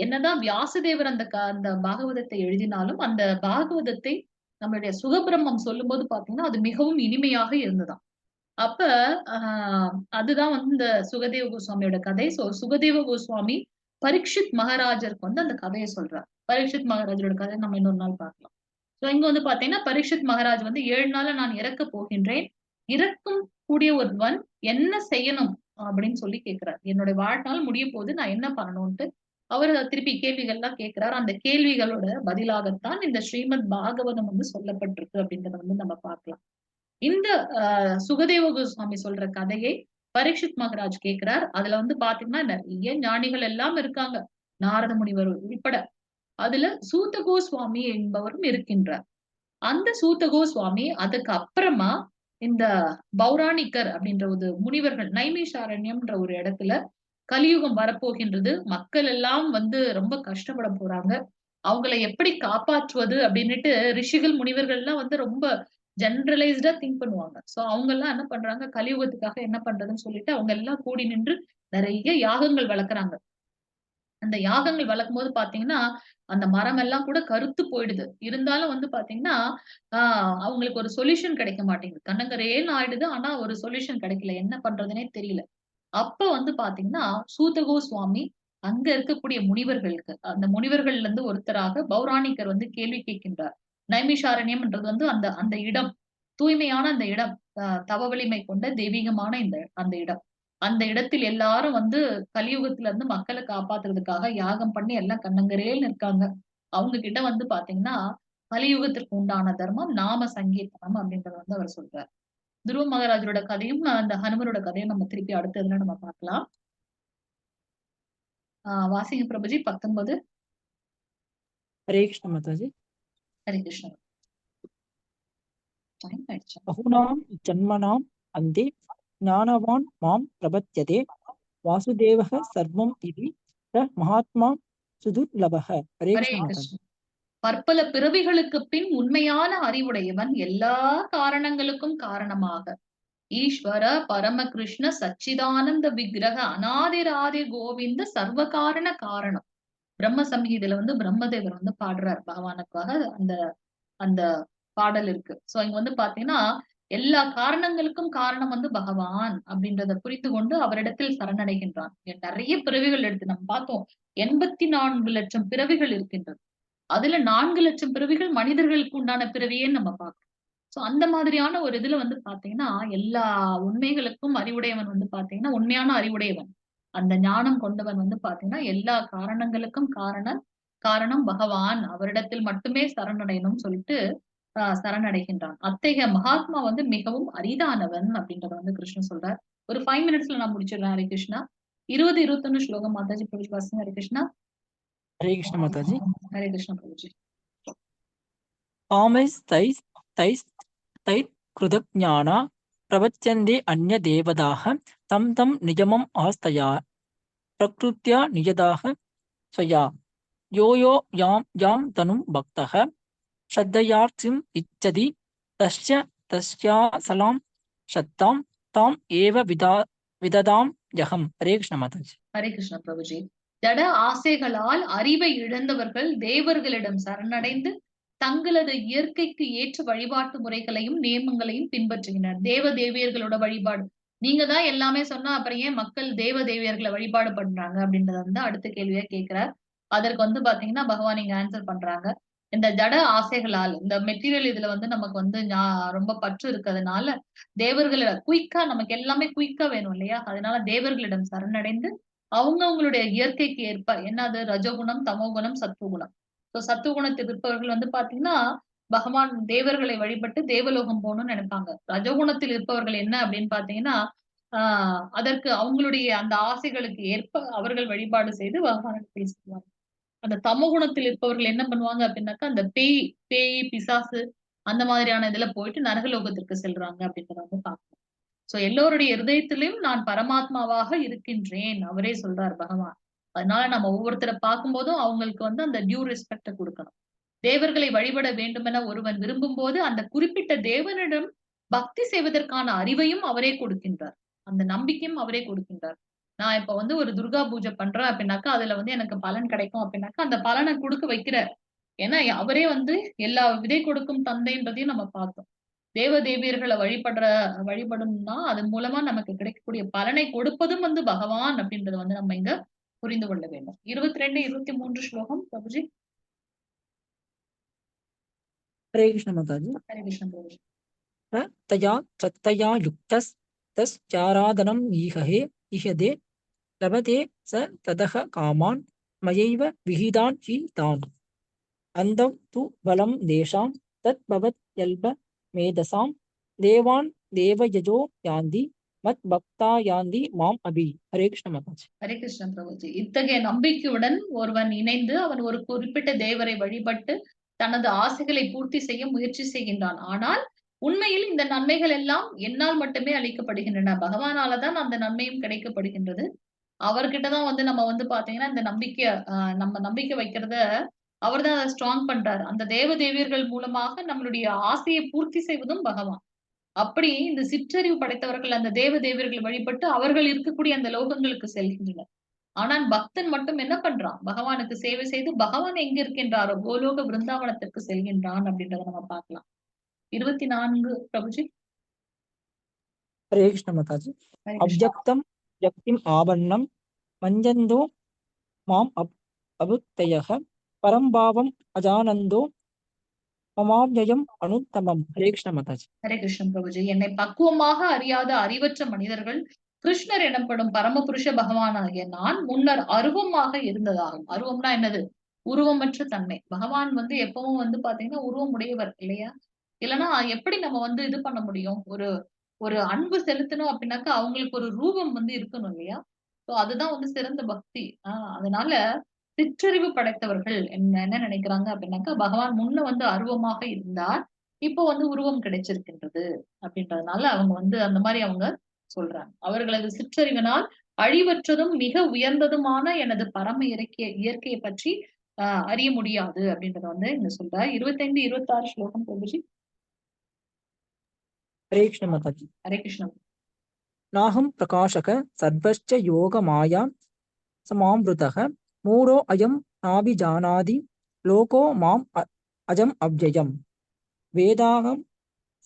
என்னதான் வியாசதேவர் அந்த அந்த பாகவதத்தை எழுதினாலும் அந்த பாகவதத்தை நம்மளுடைய சுகபிரம்மம் சொல்லும் போது பாத்தீங்கன்னா அது மிகவும் இனிமையாக இருந்ததாம். அப்ப அதுதான் வந்து இந்த சுகதேவ கோஸ்வாமியோட கதை. சோ சுகதேவ கோஸ்வாமி பரீட்சித் மகாராஜருக்கு வந்து அந்த கதையை சொல்றார். பரீட்சித் மகாராஜரோட கதை நம்ம இன்னொரு நாள் பார்க்கலாம். சோ இங்க வந்து பாத்தீங்கன்னா பரீட்சித் மகாராஜ் வந்து 7 நாள்ல நான் இறக்க போகின்றேன், இறக்கும் கூடிய ஒருவன் என்ன செய்யணும் அப்படின்னு சொல்லி கேட்கிறார். என்னுடைய வாழ்நாள் முடிய போது நான் என்ன பண்ணணும்ட்டு அவர் திருப்பி கேள்விகள்லாம் கேட்கிறார். அந்த கேள்விகளோட பதிலாகத்தான் இந்த ஸ்ரீமத் பாகவதம் வந்து சொல்லப்பட்டிருக்கு அப்படின்றத வந்து நம்ம பார்க்கலாம். இந்த சுகதேவ கோஸ்வாமி சொல்ற கதையை பரீட்சித் மகாராஜ் கேட்கிறார். அதுல வந்து பாத்தீங்கன்னா நிறைய ஞானிகள் எல்லாம் இருக்காங்க, நாரத முனிவர் உள்பட. அதுல சூத கோஸ்வாமி என்பவரும் இருக்கின்றார். அந்த சூத கோஸ்வாமி அதுக்கு அப்புறமா இந்த பௌராணிக்கர் அப்படின்ற ஒரு முனிவர்கள் நைமிஷாரண்யம்ன்ற ஒரு இடத்துல கலியுகம் வரப்போகின்றது, மக்கள் எல்லாம் வந்து ரொம்ப கஷ்டப்பட போறாங்க, அவங்களை எப்படி காப்பாற்றுவது அப்படின்னுட்டு ரிஷிகள் முனிவர்கள் எல்லாம் வந்து ரொம்ப ஜெனரலைஸ்டா திங்க் பண்ணுவாங்க. சோ அவங்க எல்லாம் என்ன பண்றாங்க, கலியுகத்துக்காக என்ன பண்றதுன்னு சொல்லிட்டு அவங்க எல்லாம் கூடி நின்று நிறைய யாகங்கள் வளர்க்குறாங்க. அந்த யாகங்கள் வளர்க்கும் போது பாத்தீங்கன்னா அந்த மரம் எல்லாம் கூட கருத்து போயிடுது. இருந்தாலும் வந்து பாத்தீங்கன்னா அவங்களுக்கு ஒரு சொல்யூஷன் கிடைக்க மாட்டேங்குது. கண்ணங்கரேன்னு ஆயிடுது, ஆனா ஒரு சொல்யூஷன் கிடைக்கல, என்ன பண்றதுன்னே தெரியல. அப்ப வந்து பாத்தீங்கன்னா சூதகோ சுவாமி அங்க இருக்கக்கூடிய முனிவர்களுக்கு, அந்த முனிவர்கள்ல இருந்து ஒருத்தராக பௌராணிக்கர் வந்து கேள்வி கேட்கின்றார். நைமிஷாரண்யம்ன்றது வந்து அந்த அந்த இடம், தூய்மையான அந்த இடம், தவ வலிமை கொண்ட தெய்வீகமான இந்த அந்த இடம். அந்த இடத்தில் எல்லாரும் வந்து கலியுகத்துல இருந்து மக்களை காப்பாத்துறதுக்காக யாகம் பண்ணி எல்லாம் கண்ணங்கரேன்னு இருக்காங்க. அவங்க கிட்ட வந்து பாத்தீங்கன்னா கலியுகத்திற்கு உண்டான தர்மம் நாம சங்கீர்த்தனம் அப்படின்றத வந்து அவர் சொல்றார். துருவ மகாராஜரோட கதையும் அந்த ஹனுமரோட கதையும் நம்ம திருப்பி அடுத்ததுல நம்ம பார்க்கலாம். வாசிங்க பிரபுஜி 19. ஹரே கிருஷ்ண மாதாஜி. ஹரே கிருஷ்ண. டைம் ஆயிடுச்சு. பகுனாம் ஜன்மனாம் அந்தே ஞானவான் மாம் பிரபத்யதே வாசுதேவः சர்வம் இதி ச மகாத்மா சுதுர்லபः. ஹரே ஹரே கிருஷ்ண மாதாஜி. கிருஷ்ணா. பற்பல பிறவிகளுக்கு பின் உண்மையான அறிவுடையவன் எல்லா காரணங்களுக்கும் காரணமாக ஈஸ்வர பரமகிருஷ்ண சச்சிதானந்த விக்கிரக அநாதிராதி கோவிந்த சர்வகாரண காரணம். பிரம்ம சம்ஹீதில வந்து பிரம்மதேவர் வந்து பாடுறார் பகவானுக்காக. அந்த அந்த பாடல் இருக்கு. சோ இங்க வந்து பாத்தீங்கன்னா எல்லா காரணங்களுக்கும் காரணம் வந்து பகவான் அப்படின்றத புரிந்து கொண்டு அவரிடத்தில் சரணடைகின்றான். நிறைய பிறவிகள் எடுத்து நம்ம பார்த்தோம், 84 லட்சம் பிறவிகள் இருக்கின்றது. அதுல 4 லட்சம் பிறவிகள் மனிதர்களுக்கு உண்டான பிறவியே நம்ம பார்க்கிறோம். சோ அந்த மாதிரியான ஒரு இதுல வந்து பாத்தீங்கன்னா எல்லா உண்மைகளுக்கும் அறிவுடையவன் வந்து பாத்தீங்கன்னா உண்மையான அறிவுடையவன், அந்த ஞானம் கொண்டவன் வந்து பாத்தீங்கன்னா எல்லா காரணங்களுக்கும் காரணம் பகவான், அவரிடத்தில் மட்டுமே சரணடையணும்னு சொல்லிட்டு சரணடைகின்றான். அத்தகைய மகாத்மா வந்து மிகவும் அரிதானவன் அப்படின்றத வந்து கிருஷ்ணன் சொல்றார். ஒரு 5 மினிட்ஸ்ல நான் முடிச்சிடுறேன். ஹரே கிருஷ்ணா. 20, 21 ஸ்லோகம் மாதாஜி பிரபுஜி வாசிங்க. ஹரே கிருஷ்ணா. ஹரே கிருஷ்ண மாதாஜி. ஹரே கிருஷ்ணா பிரபுஜி. காமைஸ் தைஸ் தைஸ் தைத் கிருதஜானா பிரபச்சந்தே அந்ய தேவதாக தம் தம் நியமம் ஆஸ்தயா பிரகிருத்யா நியதாக ஸ்வயா யோ யோ யாம் யாம் தனும் பக்தः ஸ்ரத்தையார்த்திம் இச்சதி தஸ்ய தஸ்யாசலாம் சத்தாம் தாம் ஏவ விதா விததாம் யகம். ஹரே கிருஷ்ண மாதாஜி. ஹரே கிருஷ்ண பிரபுஜி. ஜட ஆசைகளால் அறிவை இழந்தவர்கள் தேவர்களிடம் சரணடைந்து தங்களது இயற்கைக்கு ஏற்ற வழிபாட்டு முறைகளையும் நியமங்களையும் பின்பற்றுகின்றனர். தேவ தேவியர்களோட வழிபாடு, நீங்க தான் எல்லாமே சொன்னா அப்புறம் ஏன் மக்கள் தேவ தேவியர்களை வழிபாடு பண்றாங்க அப்படின்றத வந்து அடுத்த கேள்வியா கேட்கிறார். அதற்கு வந்து பாத்தீங்கன்னா பகவான் இங்க ஆன்சர் பண்றாங்க. இந்த ஜட ஆசைகளால் இந்த மெட்டீரியல் இதுல வந்து நமக்கு வந்து ரொம்ப பற்று இருக்கிறதுனால தேவர்களிட குயிக்கா நமக்கு எல்லாமே குயிக்கா வேணும் இல்லையா? அதனால தேவர்களிடம் சரணடைந்து அவங்கவங்களுடைய இயற்கைக்கு ஏற்ப என்னது ரஜோகுணம், தமோகுணம், சத்துவகுணம். ஸோ சத்துவகுணத்தில் இருப்பவர்கள் வந்து பாத்தீங்கன்னா பகவான் தேவர்களை வழிபட்டு தேவலோகம் போகணும்னு நினைப்பாங்க. ரஜோகுணத்தில் இருப்பவர்கள் என்ன அப்படின்னு பாத்தீங்கன்னா அதற்கு அவங்களுடைய அந்த ஆசைகளுக்கு ஏற்ப அவர்கள் வழிபாடு செய்து பகவானை பேசுவாங்க. அந்த தமோகுணத்தில் இருப்பவர்கள் என்ன பண்ணுவாங்க அப்படின்னாக்கா அந்த பேய் பேய் பிசாசு அந்த மாதிரியான இதுல போயிட்டு நரகலோகத்திற்கு செல்றாங்க அப்படின்றத வந்து பாக்கணும். சோ எல்லோருடைய இருதயத்திலையும் நான் பரமாத்மாவாக இருக்கின்றேன் அவரே சொல்றார் பகவான். அதனால நம்ம ஒவ்வொருத்தரை பார்க்கும் போதும் அவங்களுக்கு வந்து அந்த டியூ ரெஸ்பெக்ட கொடுக்கணும். தேவர்களை வழிபட வேண்டுமென ஒருவன் விரும்பும் போது அந்த குறிப்பிட்ட தேவனிடம் பக்தி செய்வதற்கான அறிவையும் அவரே கொடுக்கின்றார், அந்த நம்பிக்கையும் அவரே கொடுக்கின்றார். நான் இப்ப வந்து ஒரு துர்கா பூஜை பண்றேன் அப்படின்னாக்கா அதுல வந்து எனக்கு பலன் கிடைக்கும் அப்படின்னாக்கா அந்த பலனை கொடுக்க வைக்கிறார். ஏன்னா அவரே வந்து எல்லா விதை கொடுக்கும் தந்தைன்றதையும் நம்ம பார்த்தோம். தேவ தேவியர்களை வழிபடணும்னா அதன் மூலமா நமக்கு கிடைக்கக்கூடிய பலனை கொடுப்பதும் வந்து பகவான் அப்படின்றத வந்து நம்ம இங்க புரிந்து கொள்ள வேண்டும். 22, 23 ஸ்லோகம் பிரபுஜி. ஹரே கிருஷ்ண மாதாஜி. ஹரே கிருஷ்ண பிரபுஜி. தயா சத்தயா யுக்தஸ் தஸ்யாராதனம் ஈஹே ஈஹதே லபதே ச ததக காமான் மயைவ விஹிதான் he தான் அந்தம் து பலம் தேஷாம் தத் பவத் யல்ப மேதசாம் தேவான் தேவயஜோ யாந்தி மத் பக்தா யாந்தி மாம் அபி. ஹரே கிருஷ்ண மாதாஜி. ஹரே கிருஷ்ண பிரபுஜி. இத்தகைய நம்பிக்கையுடன் ஒருவன் இணைந்து அவன் ஒரு குறிப்பிட்ட தேவரை வழிபட்டு தனது ஆசைகளை பூர்த்தி செய்ய முயற்சி செய்கின்றான். ஆனால் உண்மையில் இந்த நன்மைகள் எல்லாம் என்னால் மட்டுமே அளிக்கப்படுகின்றன, பகவானாலதான் அந்த நன்மையும் கிடைக்கப்படுகின்றது. அவர்கிட்டதான் வந்து நம்ம வந்து பாத்தீங்கன்னா இந்த நம்பிக்கை நம்ம நம்பிக்கை வைக்கிறத அவர் தான் அதை ஸ்ட்ராங் பண்றாரு. அந்த தேவ தேவியர்கள் மூலமாக நம்மளுடைய ஆசையை பூர்த்தி செய்வதும் பகவான். அப்படி இந்த சிற்றறிவு படைத்தவர்கள் அந்த தேவ தேவியர்களை வழிபட்டு அவர்கள் இருக்கக்கூடிய அந்த லோகங்களுக்கு செல்கின்றனர். ஆனால் பக்தன் மட்டும் என்ன பண்றான்? பகவானுக்கு சேவை செய்து பகவான் எங்க இருக்கின்றாரோ கோலோக பிருந்தாவனத்திற்கு செல்கின்றான் அப்படின்றத நம்ம பார்க்கலாம். 24 பிரபுஜி. ஹரே கிருஷ்ண மாதாஜி. அவ்யக்தம் வ்யக்திம் ஆபன்னம் மஞ்சந்தோ மாம் அபுத்தயக பரம்பாவம் அஜானந்தோ மமாவ்யயம் அனுத்தமம். ஹரே கிருஷ்ண மாதாஜி. ஹரே கிருஷ்ண பிரபுஜி. என்னை பக்குவமாக அறியாத அறிவற்ற மனிதர்கள் கிருஷ்ணர் எனப்படும் பரமபுருஷ பகவானாகிய நான் முன்னர் அருவமாக இருந்ததாகும். அருவம்னா என்னது? உருவமற்ற தன்மை. பகவான் வந்து எப்பவும் வந்து பாத்தீங்கன்னா உருவம் உடையவர் இல்லையா? இல்லைன்னா எப்படி நம்ம வந்து இது பண்ண முடியும்? ஒரு ஒரு அன்பு செலுத்தணும் அப்படின்னாக்கா அவங்களுக்கு ஒரு ரூபம் வந்து இருக்கணும் இல்லையா? சோ அதுதான் வந்து சிறந்த பக்தி. அதனால சிற்றறிவு படைத்தவர்கள் என்ன என்ன நினைக்கிறாங்க அப்படின்னாக்கா பகவான் முன்ன வந்து அருவமாக இருந்தார், இப்போ வந்து உருவம் கிடைச்சிருக்கின்றது அப்படின்றதுனால அவங்க வந்து அந்த மாதிரி அவங்க சொல்றாங்க. அவர்களது சிற்றறிவினால் அழிவற்றதும் மிக உயர்ந்ததுமான எனது பரம இயற்கையை பற்றி அறிய முடியாது அப்படின்றத வந்து இங்க சொல்றார். 25, 26 ஸ்லோகம் பிரபுஜி. ஹரே கிருஷ்ண மாதாஜி. ஹரே கிருஷ்ணா. நாஹம் பிரகாஷக சர்வச்ச யோக மாயா சமாமிருதக மூடோ அயம் நாபிஜானாதி லோகோ மாம் அஜம் அவ்யயம் வேதாகம்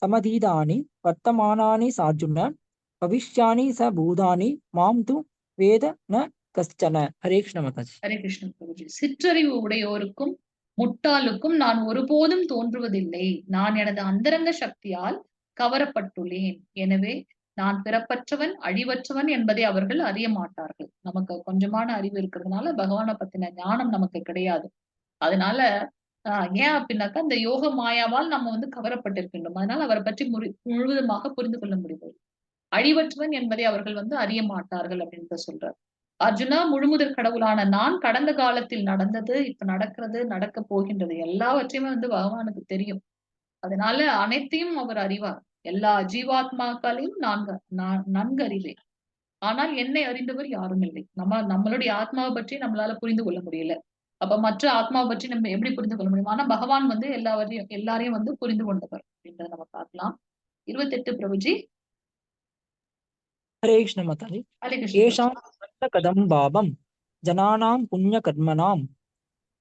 சமதீதானி வர்த்தமானானி சார்ஜுன பவிஷ்யானி ச பூதானி மாம் து வேத ந கஷ்டன. ஹரே கிருஷ்ண மாதாஜி. ஹரே கிருஷ்ண பிரபுஜி. சிற்றறிவு உடையோருக்கும் முட்டாளுக்கும் நான் ஒருபோதும் தோன்றுவதில்லை. நான் எனது அந்தரங்க சக்தியால் கவரப்பட்டுள்ளேன். எனவே நான் பிறப்பற்றவன், அழிவற்றவன் என்பதை அவர்கள் அறிய மாட்டார்கள். நமக்கு கொஞ்சமான அறிவு இருக்கிறதுனால பகவானை பத்தின ஞானம் நமக்கு கிடையாது. அதனால ஏன் அப்படின்னாக்கா இந்த யோக மாயாவால் நம்ம வந்து கவரப்பட்டிருக்கின்றோம். அதனால அவரை பற்றி முழுவதுமாக புரிந்து கொள்ள முடியாது. அழிவற்றவன் என்பதை அவர்கள் வந்து அறிய மாட்டார்கள் அப்படின்றத சொல்றார். அர்ஜுனா, முழுமுதற் கடவுளான நான் கடந்த காலத்தில் நடந்தது, இப்ப நடக்கிறது, நடக்க போகின்றது எல்லாவற்றையுமே வந்து பகவானுக்கு தெரியும். அதனால அனைத்தையும் அவர் அறிவார். எல்லா ஜீவாத்மாக்களையும் நான் நன்கு அறிவேன். ஆனால் என்னை அறிந்தவர் யாரும் இல்லை. நம்மளுடைய ஆத்மாவை பற்றி நம்மளால புரிந்து கொள்ள முடியல. அப்ப மற்ற ஆத்மாவை பற்றி நம்ம எப்படி புரிந்து கொள்ள முடியும்? ஆனா பகவான் வந்து எல்லாரையும் வந்து புரிந்து கொண்டவர் அப்படின்றத நம்ம பார்க்கலாம். 28 பிரபுஜி. ஹரே கிருஷ்ண மாதாஜி. ஹரே கிருஷ்ண. ஏஷாம் கதம் பாபம் ஜனானாம் புண்ணிய கர்மணாம்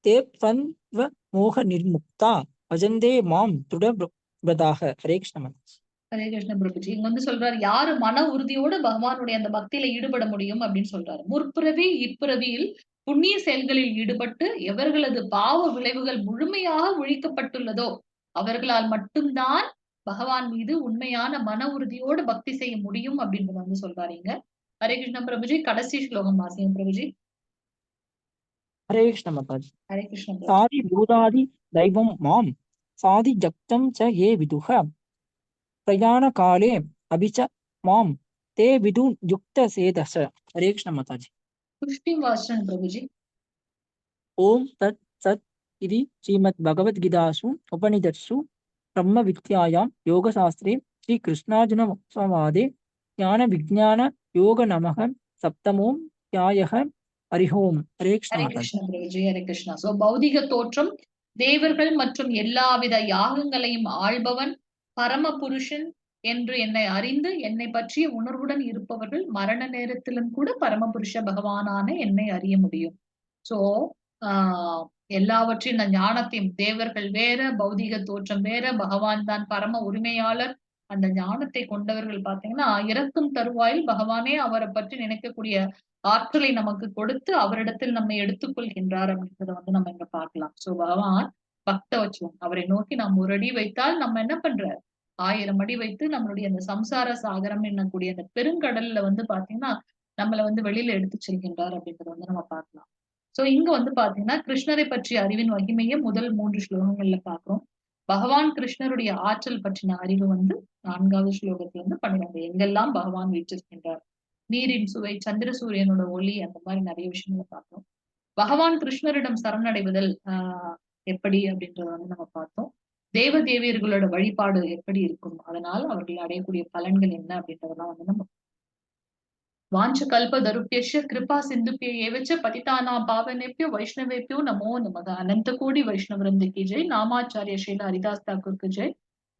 தே த்வந்த்வ மோக நிர்முக்தா பஜந்தே மாம் திருடவிரதாக. ஹரே கிருஷ்ண மாதாஜி. ஹரே கிருஷ்ண பிரபுஜி. இங்க வந்து சொல்றாரு, யாரு மன உறுதியோடு பகவானுடைய அந்த பக்தியில ஈடுபட முடியும் அப்படின்னு சொல்றாரு. முற்பிறவி இப்பிறவியில் புண்ணிய செயல்களில் ஈடுபட்டு எவர்களது பாவ விளைவுகள் முழுமையாக ஒழிக்கப்பட்டுள்ளதோ அவர்களால் மட்டும்தான் பகவான் மீது உண்மையான மன உறுதியோடு பக்தி செய்ய முடியும் அப்படின்றத வந்து சொல்றாரு இங்க. ஹரே கிருஷ்ண பிரபுஜி. கடைசி ஸ்லோகம் வாசிங்க பிரபுஜி. ஹரே கிருஷ்ண மாதாஜி. ஹரே கிருஷ்ண பிரபுஜி. சாதி பூதாதி தெய்வம் மாம் சாதி ஜக்தம் ச ஏ விதுஹ பிரயாண காலே அபிச்ச மாம் தே விது யுக்த சேதச. ஹரே கிருஷ்ண மாதாஜி. புஷ்டி வாசன் பிரபுஜி. ஓம் தத் சத் இது ஸ்ரீமத் பகவத்கீதாசு உபனிஷத்சு பிரம்ம வித்யாயாம் யோகசாஸ்திரே ஸ்ரீ கிருஷ்ணார்ஜுன சம்வாதே ஞான விஜ்ஞான யோக நமக சப்தமோம் தியாயக. ஹரி ஓம். ஹரே கிருஷ்ண ஹரே மாதாஜி. கிருஷ்ண பிரபுஜி. ஹரே கிருஷ்ணா. சோ பௌதிக தோற்றம், தேவர்கள் மற்றும் எல்லாவித யாகங்களையும் ஆள்பவன் பரம புருஷன் என்று என்னை அறிந்து என்னை பற்றிய உணர்வுடன் இருப்பவர்கள் மரண நேரத்திலும் கூட பரமபுருஷ பகவானான என்னை அறிய முடியும். சோ எல்லாவற்றையும் இந்த ஞானத்தையும், தேவர்கள் வேற, பௌதிக தோற்றம் வேற, பகவான் தான் பரம உரிமையாளர். அந்த ஞானத்தை கொண்டவர்கள் பாத்தீங்கன்னா இறக்கும் தருவாயில் பகவானே அவரை பற்றி நினைக்கக்கூடிய ஆற்றலை நமக்கு கொடுத்து அவரிடத்தில் நம்மை எடுத்துக்கொள்கின்றார் அப்படின்றத வந்து நம்ம இங்க பார்க்கலாம். சோ பகவான் பக்த வச்சுவோம், அவரை நோக்கி நாம் ஒரு அடி வைத்தால் நம்ம என்ன பண்றாரு, 1000 அடி வைத்து நம்மளுடைய அந்த சம்சார சாகரம் என்னக்கூடிய அந்த பெருங்கடல்ல வந்து பாத்தீங்கன்னா நம்மளை வந்து வெளியில எடுத்து செல்கின்றார் அப்படின்றத வந்து நம்ம பார்க்கலாம். சோ இங்க வந்து பாத்தீங்கன்னா கிருஷ்ணரை பற்றிய அறிவின் மகிமையை முதல் 3 ஸ்லோகங்கள்ல பாக்குறோம். பகவான் கிருஷ்ணருடைய ஆற்றல் பற்றின அறிவு வந்து 4வது ஸ்லோகத்துல இருந்து 12, எங்கெல்லாம் பகவான் வீற்றிருக்கின்றார், நீரின் சுவை, சந்திர சூரியனோட ஒளி, அந்த மாதிரி நிறைய விஷயங்களை பார்த்தோம். பகவான் கிருஷ்ணரிடம் சரணடைவதல் எப்படி அப்படின்றத வந்து நம்ம பார்த்தோம். தேவ தேவியர்களோட வழிபாடு எப்படி இருக்கும், அதனால் அவர்கள் அடையக்கூடிய பலன்கள் என்ன அப்படின்றதெல்லாம் வந்து நம்ம வாஞ்ச கல்ப தருப்பியஷ கிருபா சிந்துப்பிய ஏவச்ச பதிதானா பாவனேப்பியோ வைஷ்ணவேப்பியோ நமோ நமக. அனந்த கோடி வைஷ்ணவருந்த கி ஜெய். நாமாச்சாரிய ஸ்ரீல ஹரிதாஸ் தாக்கூர் கி ஜெய்.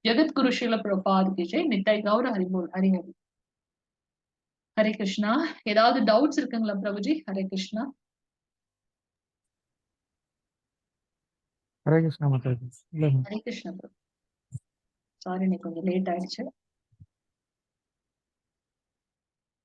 ஜெகத்குரு ஸ்ரீல பிரபாத் கி ஜெய். நித்தை கௌர ஹரிபோல் ஹரி ஹரி. ஹரே கிருஷ்ணா. ஏதாவது டவுட்ஸ் இருக்குங்களா பிரபுஜி? ஹரே கிருஷ்ணா. ஹரே கிருஷ்ணா மாதாஜி. ஹரே கிருஷ்ணா பிரபு. சாரி, இன்னைக்கு கொஞ்சம் லேட் ஆயிடுச்சு.